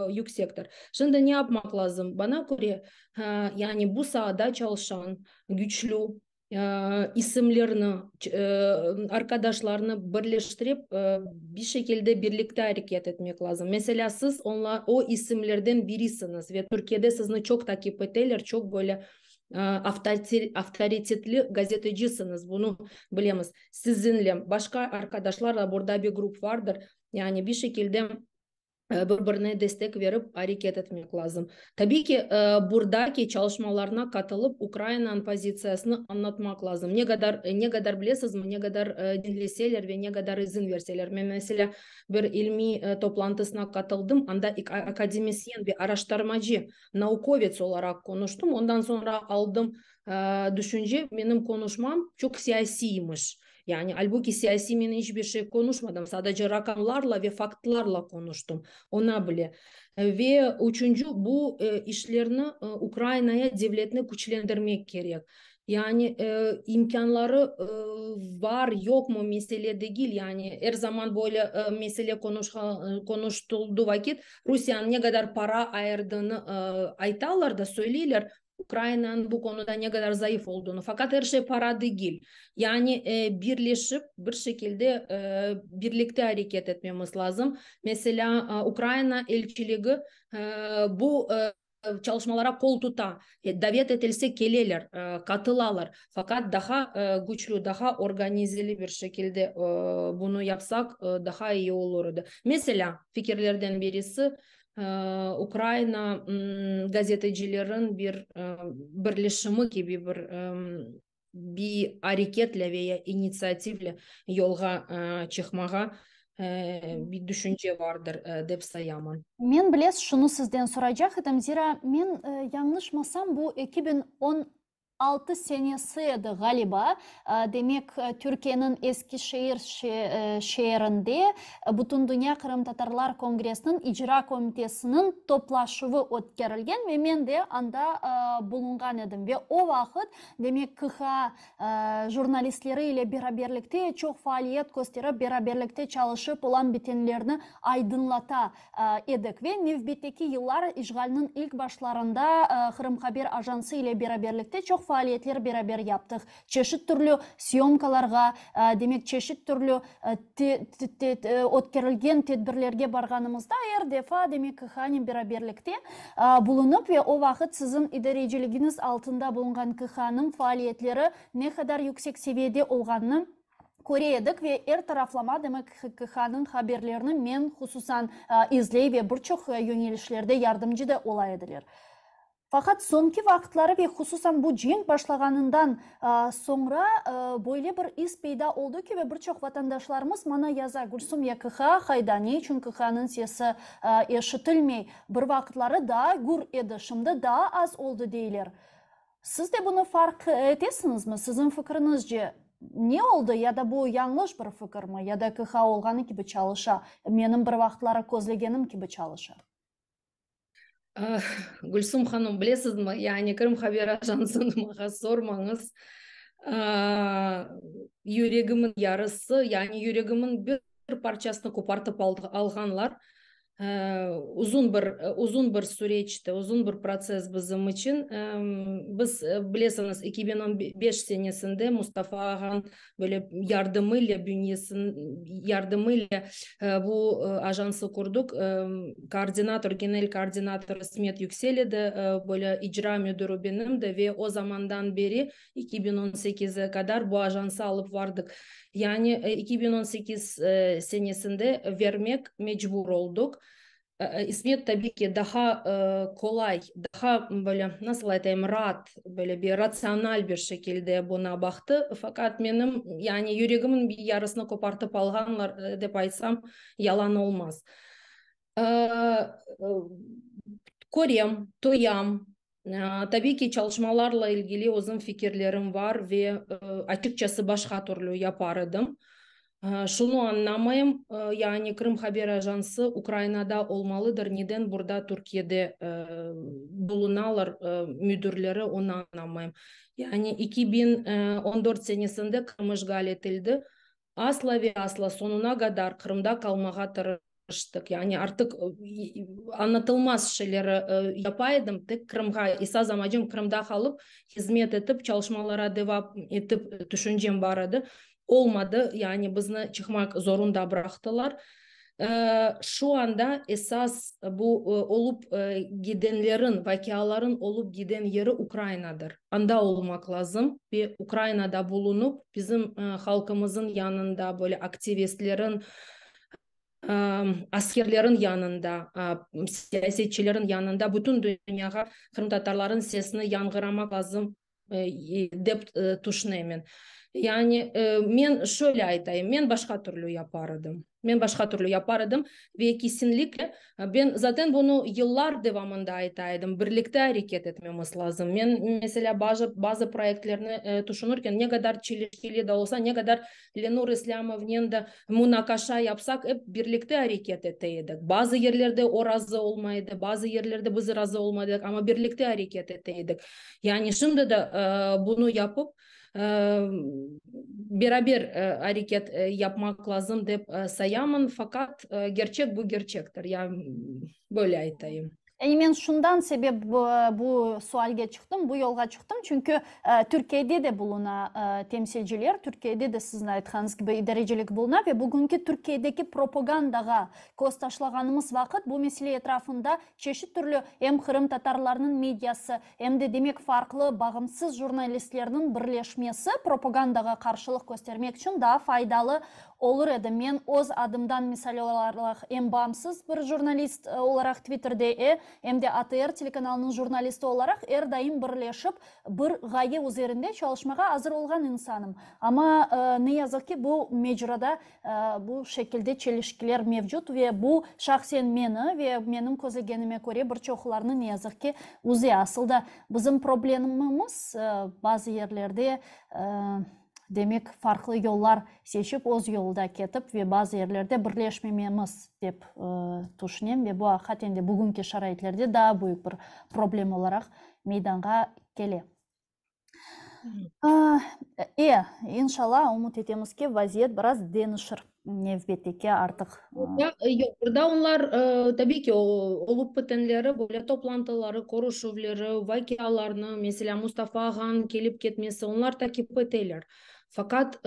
yüksektir. Şimdi ne yapmaq lazım? Bana köre, yani bu saada çalışan güçlü isimlerni, arqadaşlarnı birleştirip, bir şekilde birlikte areket etmek lazım. Meselâ, siz onlar, o isimlerden birisiñiz ve Türkiyede sizni çoq takip eteler, çoq böyle avtoritetli gazetecisiñiz, bunı bilemiz. Sizinle, başqa arqadaşlarla burada bir grup vardır, yani bir şekilde bir-birine destek verip areket etmek lazım. Tabiy ki, buradaki çalışmalarına qatılıp, Ukrainanıñ pozitsiyasını añlatmaq lazım. Ne qadar, ne qadar bilesizmi, ne qadar diñleseler ve ne qadar izin verseler. Men, meselâ, bir ilmiy toplantısına qatıldım, anda akademisyen ve araştırmacı, naukovets olaraq qonuştım. Ondan soñra aldım düşünce, menim qonuşmam çoq siyasiymiş. Yani, albuki siyasiy men iç bir şey qonuşmadım, sadece raqamlarla ve faktlarla qonuştım, ona bile. Ve üçünci, bu işlerni Ukrainaya devletni küçlendirmek kerek. Yani, imkânları bar, yoqmı mesele degil, yani er zaman böyle mesele qonuştuldı vakit, Rusiyanıñ ne qadar para ayırdığını aytalar da, söyleyler, Ukrainanıñ bu konuda ne qadar zayıf olduğını. Faqat er şey para degil. Yani birleşip, bir şekilde birlikte areket etmemiz lazım. Meselâ, Ukraina elçiligi bu çalışmalara qol tuta. Davet etilse keleler, qatılalar. Faqat daha küçlü, daha organizeli bir şekilde bunı yapsaq, daha iyi olur edi. Meselâ, fikirlerden birisi, Ukraina gazetecilerin bir birleşimi kibi bir bir areketle ve ya initsiativle yolğa çıqmağa bir düşünce vardır, dep sayaman. Men bilesiz, şunı sizden soraycaq edim, zira men yañlışmasam, bu 2016 senesi edi, ğaliba, demek, Türkiyeniñ Eskişehir şeerinde Bütündünya qırımtatarlar kongressiniñ icra komitesiniñ toplaşuvı ötkerilgen ve men de anda bulunğan edim. Ve o vaqıt, demek, QHA jurnalistleri ile beraberlikte çoq faaliyet kösterip, beraberlikte çalışıp, olan bitenlerni aydınlata edik. Ve nevbetteki yıllar işğalniñ ilk başlarında Qırımhaber ajansı ile beraberlikte çoq faaliyetler beraber yaptıq. Çeşit türlü syomkalarğa, demek, çeşit türlü ötkerilgen tedbirlerge barğanımızda er defa, demek, QHAnen beraberlikte bulunıp ve o vaqıt siziñ idareciligiñiz altında bulunğan QHAnıñ faaliyetleri ne qadar yüksek seviyede olğanını köre edik ve er taraflama, demek, QHAnıñ haberlerini men hususan izley ve bir çoq yönelişlerde yardımcı da ola ediler. Faqat soñki vaqıtları ve hususan bu cenk başlağanından soñra böyle bir is peyda oldı ki, ve bir çoq vatandaşlarımız maña yaza, Gülsum, ya KHA qayda, ne içün KHAnıñ sesi eşitilmey, bir vaqıtları daa gür edi, şimdi daa az oldı, deyler. Siz de bunı farq etesiñizmi? Siziñ fikriñizce, ne oldı ya da bu yañlış bir fikirmi, ya da KHA olğanı kibi çalışa, menim bir vaqıtları közlegenim kibi çalışa? Gülsum hanım, bilesizmi, yani Qırım Haber Ajansını maña sormañız, yüregimiñ yarısı, yani yüregimiñ bir parçasını qopartıp alğanlar. Uzun bir uzun bir süreçti, uzun bir protsess bizim içün. Biz, bilesiñiz, 2015 senesinde Mustafa ağanıñ böyle yardımıyla, bünyesin yardımıyla bu ajansı qurdıq. Koordinator, genel koordinator İsmet Yüksel edi, böyle icra müdürü benimdi ve o zamandan beri 2018'e qadar bu ajansı alıp vardıq. Yani 2018 senesinde vermek mecbur olduq. İsmet tabii ki daha qolay, daha böyle, nasıl aytayım, raat, böyle bir ratsional bir şekilde buna baqtı. Faqat menim, yani yüregimniñ bir yarısını qopartıp alğanlar dep aytsam, yalan olmaz. Körem, tuyam. Tabii ki çalışmalarla ilgili özüm fikirlerim var ve açıkçası başqa türlü yapar edim. Şunı añlamayım, yani Qırım Haber Ajansı Ukrainada olmalıdır, neden burada Türkiyede bulunalar müdürleri, onı añlamayım. Yani 2014 senesinde Qırım işğal etildi. Asla ve asla soñuna qadar Qırımda qalmağa tırıştıq. Yani artıq añlatılmaz şeyleri yapa edim, tek Qırımğa, esas amacım Qırımda qalıp, hizmet etip, çalışmalara devam etip tüşüncem bar edi. Olmadı, yani bizni çıqmaq zorunda bıraqtılar. Şu anda esas bu olıp gidenlerin, vaqiaların olıp giden yeri Ukrainadır. Anda olmaq lazım ve Ukrainada bulunıp, bizim halqımızın yanında, böyle aktivistlerin, askerlerin yanında, siyasetçilerin yanında bütün dünyağa qırımtatarların sesini yañğıramaq lazım dep tüşünemen. Yani men şöyle aytayım, men başqa türlü yapar edim. Men başqa türlü yapar edim ve kesinlikle ben zaten bunı yıllar devamında ayta edim, birlikte areket etmemiz lazım. Men mesela bazı, bazı proyektlerni tüşünirken, ne qadar çelişkili de olsa, ne qadar Lenur İslâmovnen de munaqaşa yapsaq, ep birlikte areket ete edik. Bazı yerlerde o razı olmay edi, bazı yerlerde biz razı olmadıq, amma birlikte areket ete edik. Yani şimdi de bunı yapıp, beraber areket yapmaq lazım dep sayamın, faqat gerçek bu gerçektir, ya böyle aytayım. Yani men şundan sebep bu sualge çıqtım, bu yolğa çıqtım, çünki Türkiyede de buluna temsilciler, Türkiyede de siziñ aytqanıñız kibi idarecilik buluna ve bugünki Türkiyedeki propagandağa köz taşlağanımız vaqıt bu mesele etrafında çeşit türlü em qırımtatarlarnıñ mediası, em de demek farqlı bağımsız jurnalistlerniñ birleşmesi propagandağa qarşılıq köstermek içün daa faydalı olur edi. Men öz adımdan misal olaraq em bağımsız bir jurnalist olaraq Twitterde, em de ATR telekanalınıñ jurnalisti olaraq er daim birleşip bir ğaye üzerinde çalışmağa azır olğan insanım. Amma ne yazıq ki, bu mecrada bu şekilde çelişkiler mevcut ve bu şahsen meni ve menim közlegenime köre bir çoqlarnı ne yazıq ki üze. Asıl da bizim problemimiz bazı yerlerde demek farqlı yollar seçip öz yolda ketip ve bazı yerlerde birleşmememiz dep tüşünem ve bu aqiqaten de bugünki şaraitlerde daa büyük bir problem olaraq meydanğa kele. İnşallah, ümüt etemiz ki, vaziyet biraz deñişir nevbetteki artıq. Yoq, burada onlar, tabiy ki, olıp bitenleri, böyle toplantıları, körüşüvleri, vaqialarnı, meselâ, Mustafa ağanıñ kelip ketmesi, onlar takip eteler. Faqat,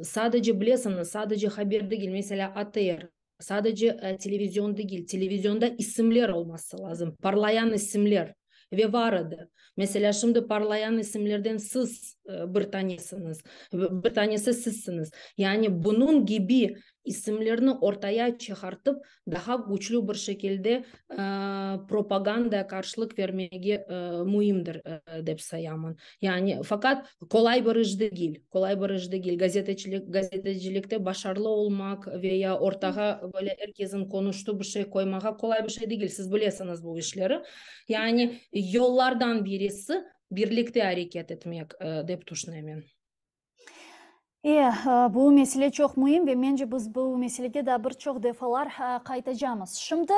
sadece, bilesiñiz, sadece haber degil, meselâ, ATR, sadece televizion degil, televizionda isimler olması lazım, parlayan isimler ve var edi. Meselâ, şimdi parlayan isimlerden siz. bir tanesiñiz, bir tanesi sizsiñiz. Yani bunıñ kibi isimlerni ortaya çıqartıp, daha küçlü bir şekilde propagandaya qarşılıq vermege müimdir, dep sayamın. Yani faqat qolay bir iş degil, qolay bir iş degil. Gazetecilik, gazetecilikte başarılı olmaq ve ya ortağa böyle er kesin qonuştığı bir şey qoymağa qolay bir şey degil. Siz bilesiñiz bu işleri. Yani yollardan birisi birlikte areket etmek, dep tüşünemen. Bu mesele çoq müim ve mence biz bu meselege daa bir çoq defalar qaytacamız. Şimdi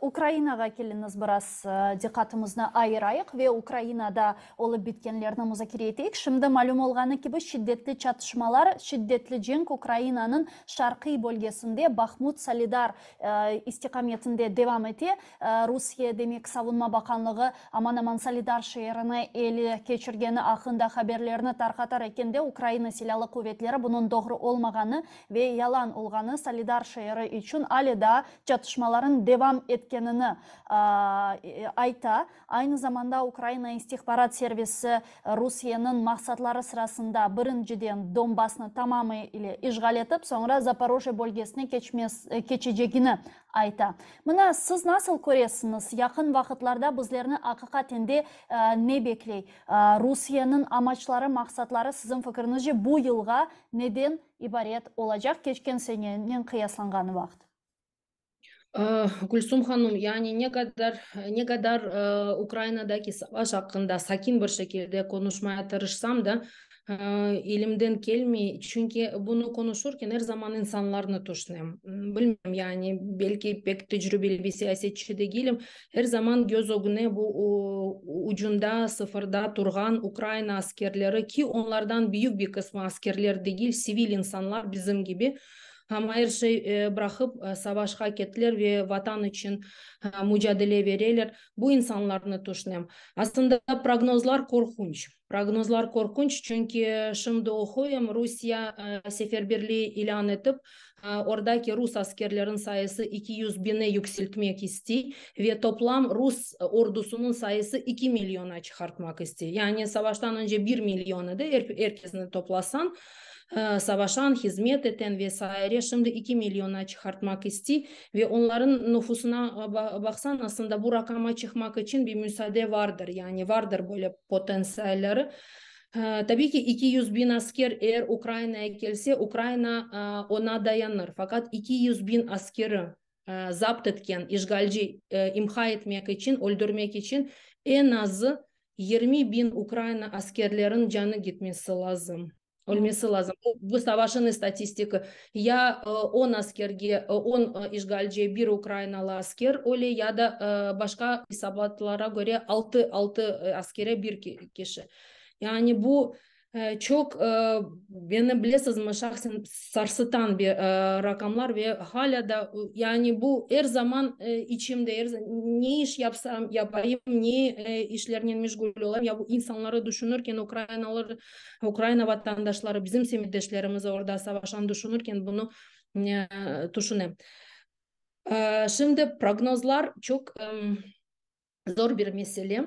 Ukrainağa keliñiz biraz diqqatımıznı ayırayıq ve Ukrainada olıp bitkenlerni muzakere eteyik. Şimdi malüm olğanı kibi şiddetli çatışmalar, şiddetli cenk Ukrainanıñ şarqiy bölgesinde Bahmut-Soledar istiqametinde devam ete. Rusiye, demek, Savunma baqanlığı aman-aman Soledar şeerini ele keçirgeni aqqında haberlerni tarqatar ekende, Ukraina Silâlı quvetleri bunıñ doğru olmağanı ve yalan olğanı, Soledar şeeri içün ale daa çatışmalarıñ devam etkenini ayta. Aynı zamanda Ukraina istihbarat servisi Rusiyeniñ maqsatları sırasında birinciden Donbasnı tamamı ile işğal etip, soñra Zaporojye bölgesine keçecegini ayta. Mına, siz nasıl köresiñiz, yaqın vaqıtlarda bizlerni aqiqaten de ne bekley? Rusiyeniñ amaçları, maqsatları, siziñ fikriñizce, bu yılğa neden ibaret olacaq, keçken senenen qıyaslanğan vaqıt? Gülsum hanım, yani ne qadar, ne qadar Ukrainadaki savaş aqqında sakin bir şekilde qonuşmaya tırışsam da, elimden kelmey, çünki bunı qonuşurken er zaman insanlarnı tüşünem. Bilmem, yani belki pek tecrübeli bir siyasetçi degilim, er zaman göz ögüne bu ucunda, sıfırda turğan Ukraina askerleri, ki onlardan büyük bir qısmı askerler degil, sivil insanlar bizim kibi, amma er şey bıraqıp savaşqa kettiler ve Vatan içün mücadele vereler. Bu insanlarnı tüşünem. Aslında prognozlar qorqunç. Prognozlar qorqunç, çünki şimdi oquyım, Rusiye seferberliği ilân etip, oradaki rus askerlerin sayısı 200 biñe yükseltmek istey ve toplam rus ordusınıñ sayısı 2 milyona çıqartmaq istey. Yani savaştan önce 1 milyon edi, er kesni toplasañ, savaşan, hizmet eten ve saire, şimdi 2 milyona çıqartmaq istey ve onların nüfusına baqsañ, aslında bu raqama çıqmaq içün bir müsaade vardır, yani vardır böyle potensialleri. Tabii ki 200 biñ asker eğer Ukrainaya kelse, Ukraina ona dayanır. Fakat 200 biñ askeri zapt etken işgalci imha etmek içün, öldürmek içün eñ azı 20 biñ Ukraina askerlerin canı gitmesi lazım. Ölmesi lazım. Bu savaşın istatistika. Ya 10 askerge, 10 işgalciye bir ukrainalı asker öle, ya da başqa esabatlara köre 6 askere bir kişi. Yani bu çoq meni bilesizmi şahsen sarsıtan bir raqamlar ve hala da yani bu er zaman içimde, er ne iş yapsam yapayım, ne işlernen meşgul olayım, ya bu insanları düşünürken, ukrainalar, Ukraina vatandaşları, bizim semetdeşlerimiz orada savaşan düşünürken bunı tüşünem. Şimdi prognozlar çoq zor bir mesele.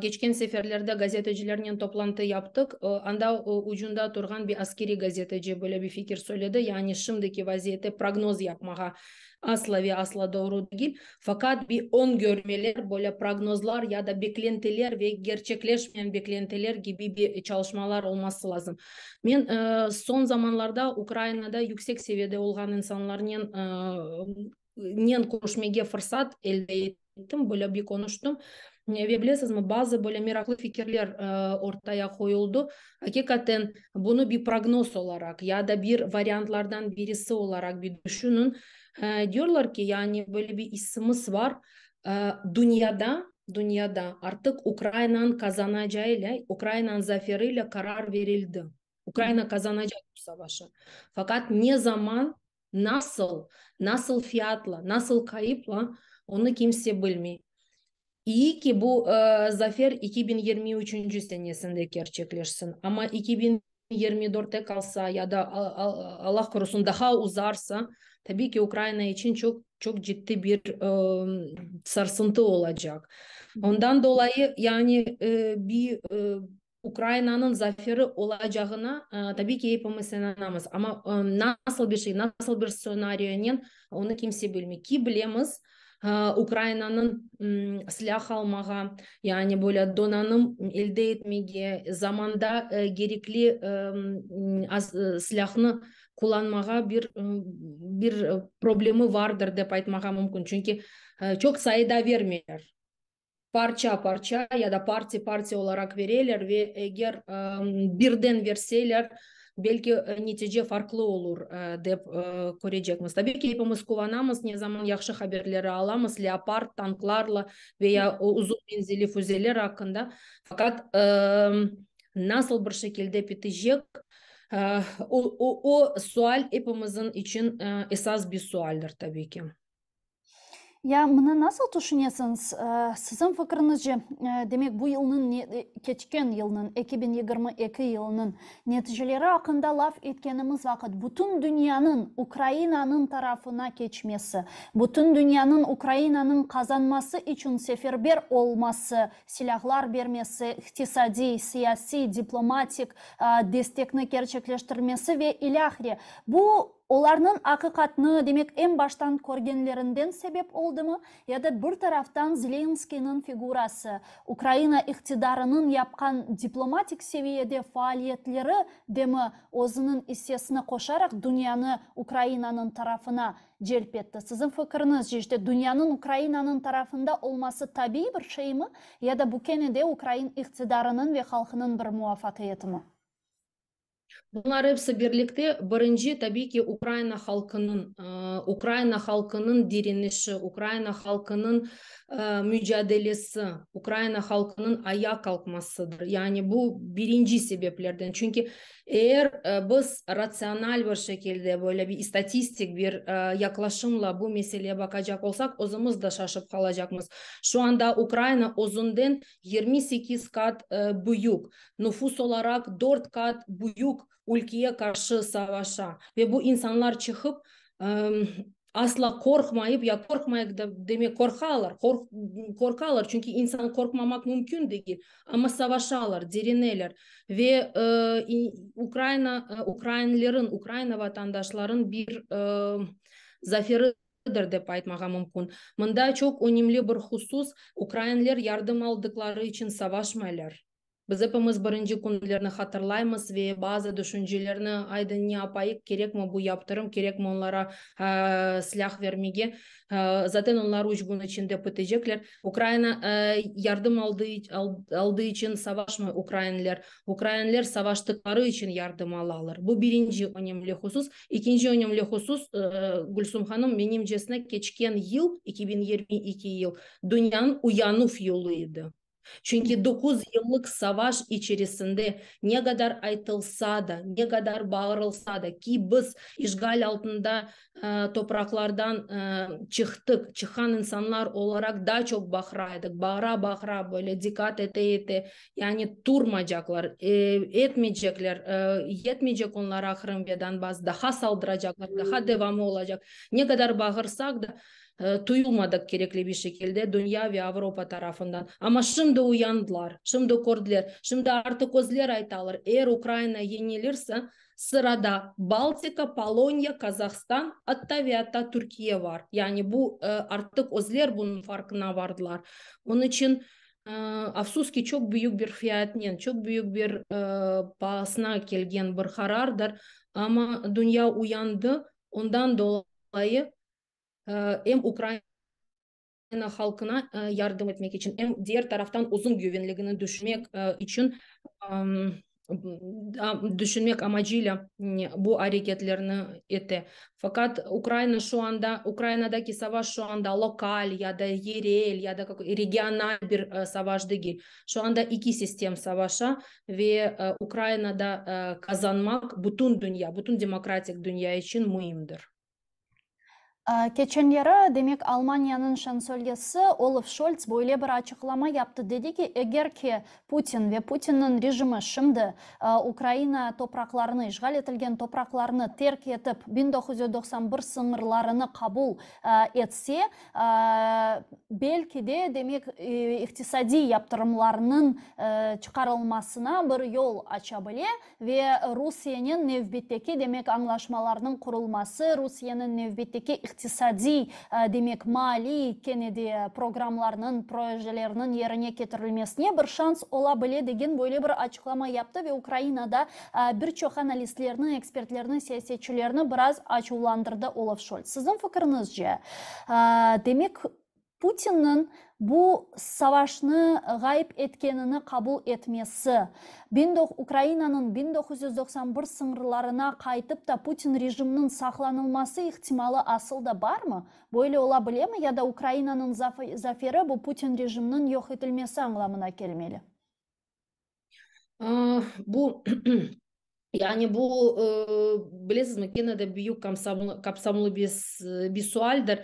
Keçken seferlerde gazetecilernen toplantı yaptıq. Anda ucunda turğan bir askeriy gazeteci böyle bir fikir söyledi. Yani şimdiki vaziyette prognoz yapmağa asla ve asla doğru degil. Faqat bir öngörmeler, böyle prognozlar ya da beklentiler ve gerçekleşmeyen beklentiler kibi bir çalışmalar olması lazım. Men soñ zamanlarda Ukrainada yüksek seviyede olğan insanlarnen körüşmege fırsat elde ettim, böyle bir qonuştım. Ve bilesizmi, bazı böyle meraqlı fikirler ortaya qoyuldı. Aqiqaten bunı bir prognoz olaraq ya da bir variantlardan birisi olaraq bir düşünün. Diyorlar ki, yani böyle bir hissimiz var. Dünyada artıq Ukrainanıñ qazanacağıyla, Ukrainanıñ zaferiyle qarar verildi. Ukraina qazanacaq bu savaşı. Faqat ne zaman, nasıl, nasıl fiyatla, nasıl kayıpla, onı kimse bilmey. İyi ki bu zafer 2023 senesinde gerçekleşsin. Ama 2024'te qalsa ya da Allah qorusun daha uzarsa, tabii ki Ukraina içün çoq çoq ciddi bir sarsıntı olacaq. Ondan dolayı yani bir. Ukrainanıñ zaferi olacağına, tabiiy ki, epimiz inanamız, amma nasıl bir şey, nasıl bir stsenariynen, onı kimse bilmey. Ki bilemiz, Ukrainanıñ silâh almağa, yani böyle donanım elde etmege, zamanda kerekli silâhnı qullanmağa bir bir problemi vardır, dep aytmağa mümkün, çünki çoq sayıda vermeyler. Parça-parça ya da parti-parti olaraq vereler ve eger birden verseler, belki netice farqlı olur, dep körecekmiz. Tabiiy ki, epimiz quvanamız, ne zaman yahşı haberleri alamız, Leopard tanklarla ve ya uzun menzilli füzeler aqqında, faqat nasıl bir şekilde bitecek, o sual epimizin içün esas bir sualdir, tabiiy ki. Ya mına nasıl tüşünesiñiz, siziñ fikriñizce, demek, bu yılnıñ, keçken yılnıñ, 2022 yılınıñ neticeleri aqqında laf etkenimiz vaqıt, bütün dünyanıñ Ukrainanıñ tarafına keçmesi, bütün dünyanıñ Ukrainanıñ qazanması içün seferber olması, silâhlar bermesi, iqtisadiy, siyasiy, diplomatik destekni kerçekleştirmesi ve ilâhre, bu Olarnıñ aqiqatnı, demek, eñ baştan körgenlerinden sebep oldımı, ya da bir taraftan Zelenskıynıñ figurası, Ukraina iqtidarınıñ yapqan diplomatik seviyede faaliyetleri demi özüniñ issesini qoşaraq dünyanı Ukrainanıñ tarafına celp etti? Siziñ fikriñizce, işte, dünyanıñ Ukrainanıñ tarafında olması tabiiy bir şeymi, ya da bu kene de ukrain iqtidarınıñ ve halqınıñ bir muvafaqiyetimi? Bunlar episi birlikte, birinci, tabiiy ki, Ukraina halqınıñ, Ukraina halqınıñ direnişi, Ukraina halqınıñ mücadelesi, Ukraina halqınıñ ayağa qalqmasıdır. Yani bu birinci sebeplerden. Çünki eğer biz ratsional bir şekilde, böyle bir istatistik bir yaqlaşımla bu meseleye baqacaq olsaq, özümiz de şaşıp qalacaqmız. Şu anda Ukraina özünden 28 qat büyük, nüfus olaraq 4 qat büyük ülkeye qarşı savaşa ve bu insanlar çıqıp asla qorqmayıp, ya qorqmayıp demek, qorqalar, qorqalar, çünki insan qorqmamaq mümkün degil, amma savaşalar, direneler ve Ukraina, ukrainlerin, Ukraina vatandaşların bir zaferi dep aytmağa mümkün. Mında çoq önemli bir husus: ukrainler yardım aldıqları içün savaşmaylar. Biz epimiz birinci künlerni hatırlaymız ve bazı düşüncelerni aydın ne yapayıq, kerekmi bu yaptırım, kerekmi onlara silâh vermege. Zaten onlar 3 kün içinde bitecekler. Ukraina yardım aldığı içün savaşmay ukrainler. Ukrainler savaştıqları içün yardım alalar. Bu birinci önemli husus. İkinci önemli husus, Gülsum hanım, menimcesine keçken yıl, 2022 yıl, dünyanıñ uyanuv yılı edi. Çünki 9 yıllıq savaş içerisinde ne qadar aytılsa da, ne qadar bağırılsa da ki, biz işğal altında topraqlardan çıqtıq, çıqqan insanlar olaraq daa çoq bağıra edik, bağıra bağıra böyle diqqat ete ete, yani turmaycaqlar, etmeycekler, yetmeycek onlara Qırım ve Donbass, daha saldıracaqlar, daha devamı olacaq. Ne qadar bağırsaq da, duyulmadı kerekli bir şekilde dünya ve Avropa tarafından. Amma şimdi uyandılar, şimdi kördiler, şimdi artıq özleri aytalar: eğer Ukraina yenilirse, sırada Baltika, Polonya, Kazahstan, atta ve atta Türkiye var. Yani bu artıq özleri bunıñ farqına vardılar. Onıñ içün afsus ki, çoq büyük bir fiyatnen, çoq büyük bir paasına kelgen bir qarardır. Amma dünya uyandı, ondan dolayı em Ukraina halqına yardım etmek içün, em diğer taraftan uzun güvenligini düşünmek içün, düşünmek amacıyla bu areketlerni ete. Fakat Ukraina şu anda, Ukrainadaki savaş şu anda lokal ya da yerel ya da regional bir savaş degil. Şu anda iki sistem savaşa ve Ukrainada qazanmaq bütün dünya, bütün demokratik dünya içün müimdir. Keçenleri, demek, Almaniyanıñ şansölyesi Olaf Şolts böyle bir açıqlama yaptı, dedi ki, eger ki Putin ve Putinniñ rejimi şimdi Ukraina topraqlarını, işğal etilgen topraqlarnı terk etip, 1991 sıñırlarını qabul etse, belki de, demek, iqtisadiy yaptırımlarnıñ çıqarılmasına bir yol aça bile Ve Rusiyenen nevbetteki, demek, añlaşmalarnıñ qurulması, Rusiyeniñ nevbetteki iqtisadiy, demek, maliy kene de programlarnıñ, projelerniñ yerine ketirilmesine bir şans ola bile degen böyle bir açıqlama yaptı ve Ukrainada bir çoq analistlerni, ekspertlerni, siyasetçilerni biraz açuvlandırdı Olaf Şolts. Siziñ fikriñizce, demek, Putinniñ bu savaşnı ğayıp etkenini qabul etmesi, Ukrainanıñ 1991 sıñırlarına qaytıp ta Putin rejiminiñ saqlanılması ihtimalı asıl da barmı? Böyle ola bilemi ya da Ukrainanıñ zaferi bu Putin rejiminiñ yoq etilmesi añlamına kelmeli? Bu yani bu bilesizmi, kene de büyük kapsamlı bir sualdir.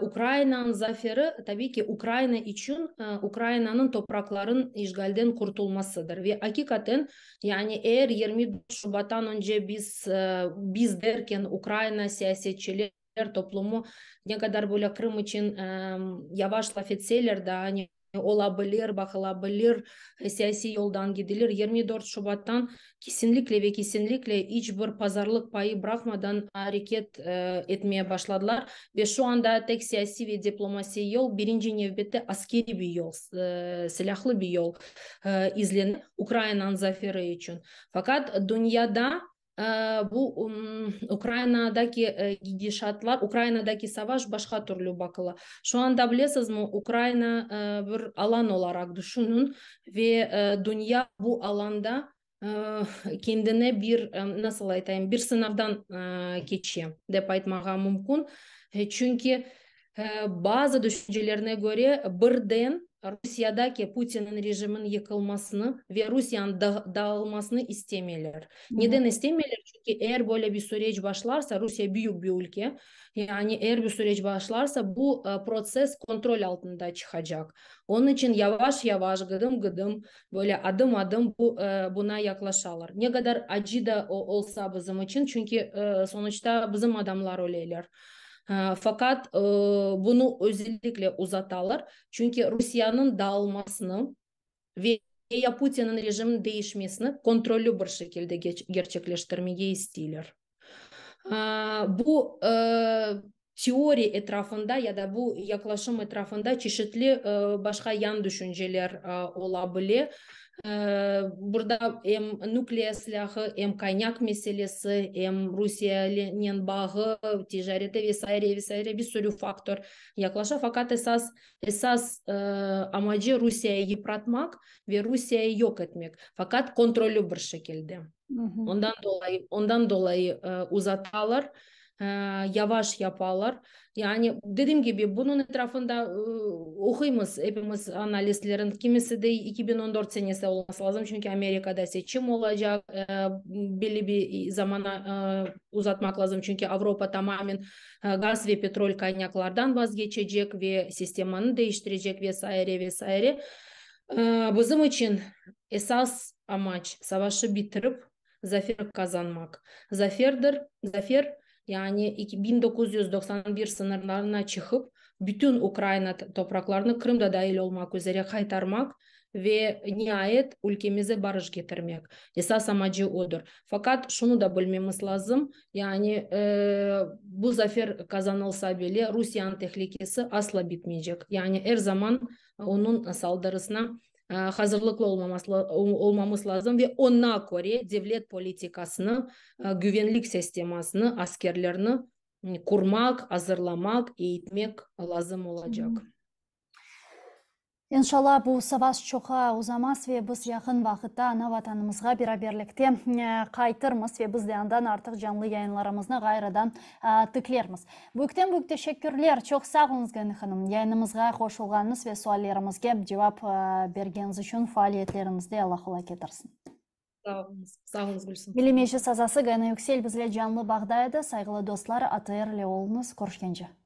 Ukrainanıñ zaferi, tabiiy ki, Ukraina içün Ukrainanıñ topraqlarınıñ işğalden qurtulmasıdır. Ve aqiqaten, yani eğer 24 Şubattan önce biz, biz derken Ukraina siyasetçiler toplumu ne qadar böyle Qırım içün yavaş laf etseler de, hani ola bilir, baqıla bilir, siyasiy yoldan gidilir. 24 Şubattan kesinlikle ve kesinlikle iç bir pazarlıq payı bıraqmadan areket etmeye başladılar. Ve şu anda tek siyasiy ve diplomasiy yol, birinci nevbette askeriy bir yol, silâhlı bir yol izlene Ukrainanıñ zaferi içün. Faqat dünyada Bu Ukrainadaki gidişatlar, Ukrainadaki savaş başqa türlü baqıla. Şu anda bilesizmi, Ukraina bir alan olaraq düşünün ve dünya bu alanda kendine bir, nasıl aytayım, bir sınavdan keçe, dep aytmağa mümkün. Çünki bazı düşüncelerine köre, birden Rusiyadaki Putinniñ rejiminiñ yıqılmasını ve Rusiyanıñ dağılmasını istemeyler. Neden istemeyler? Çünki eğer böyle bir süreç başlarsa, Rusiya büyük bir ülke, yani eğer bir süreç başlarsa, bu protsess kontrol altında çıqacaq. Onıñ içün yavaş-yavaş, gıdım-gıdım, böyle adım-adım bu buna yaqlaşalar. Ne qadar acı da olsa bizim içün, çünki sonuçta bizim adamlar öleyler. Faqat bunı özellikle uzatalar, çünki Rusiyanıñ dağılmasını ve ya Putinniñ rejiminiñ değişmesini kontrollü bir şekilde gerçekleştirmege isteyler. Bu teoriya etrafında ya da bu yaqlaşım etrafında çeşitli başqa yan düşünceler ola bile. Burada em nükleer silâhı, em qaynaq meselesi, em Rusiyenen bağı, ticareti ve saire, ve saire bir sürü faktor yaqlaşa. Faqat esas, esas amacı Rusiyayı yıpratmaq ve Rusiyayı yoq etmek, faqat kontrollü bir şekilde. Ondan dolayı, ondan dolayı uzatalar, yavaş yapalar. Yani, dedim kibi, bunıñ etrafında oquymız epimiz analistlerin, kimisi dey 2014 senesi olması lazım, çünki Amerikada seçim olacaq, belli bir zamana uzatmaq lazım, çünki Avropa tamamen gaz ve petrol qaynaqlardan vazgeçecek ve sistemanı değiştirecek ve saire, ve saire. Bizim içün esas amaç savaşı bitirip, zafer qazanmaq. Zaferdir, zafer, yani 1991 sıñırlarına çıqıp, bütün Ukraina topraqlarını, Qırım da dahil olmaq üzere, qaytarmaq ve niayet ülkemize barış ketirmek. Esas amacı odır. Faqat şunı da bilmemiz lazım, yani bu zafer qazanılsa bile, Rusiyanıñ tehlikesi asla bitmeycek. Yani er zaman onıñ saldırısına hazırlıqlı olmamız lazım ve oña köre devlet politikasını, güvenlik sistemasını, askerlerni qurmaq, azırlamaq, eğitmek lazım olacaq. İnşallah, bu savaş çoqqa uzamaz ve biz yaqın vaqıtta ana vatanımızğa beraberlikte qaytırmız ve biz de andan artıq canlı yayınlarımıznı ğayrıdan tiklermiz. Büyükten büyük teşekkürler, çoq sağ oluñız, Gani hanım, yayınımızğa qoşulğanıñız ve suallerimizge cevap bergeniñiz içün, faaliyetleriñizde Alla qolay ketirsin. Sağ oluñız. Sağ oluñız, Gülsüm. Milliy Meclis azası Gayana Yüksel bizle canlı bağda edi. Sayğılı dostlar, ATR ile oluñız. Körüşkence.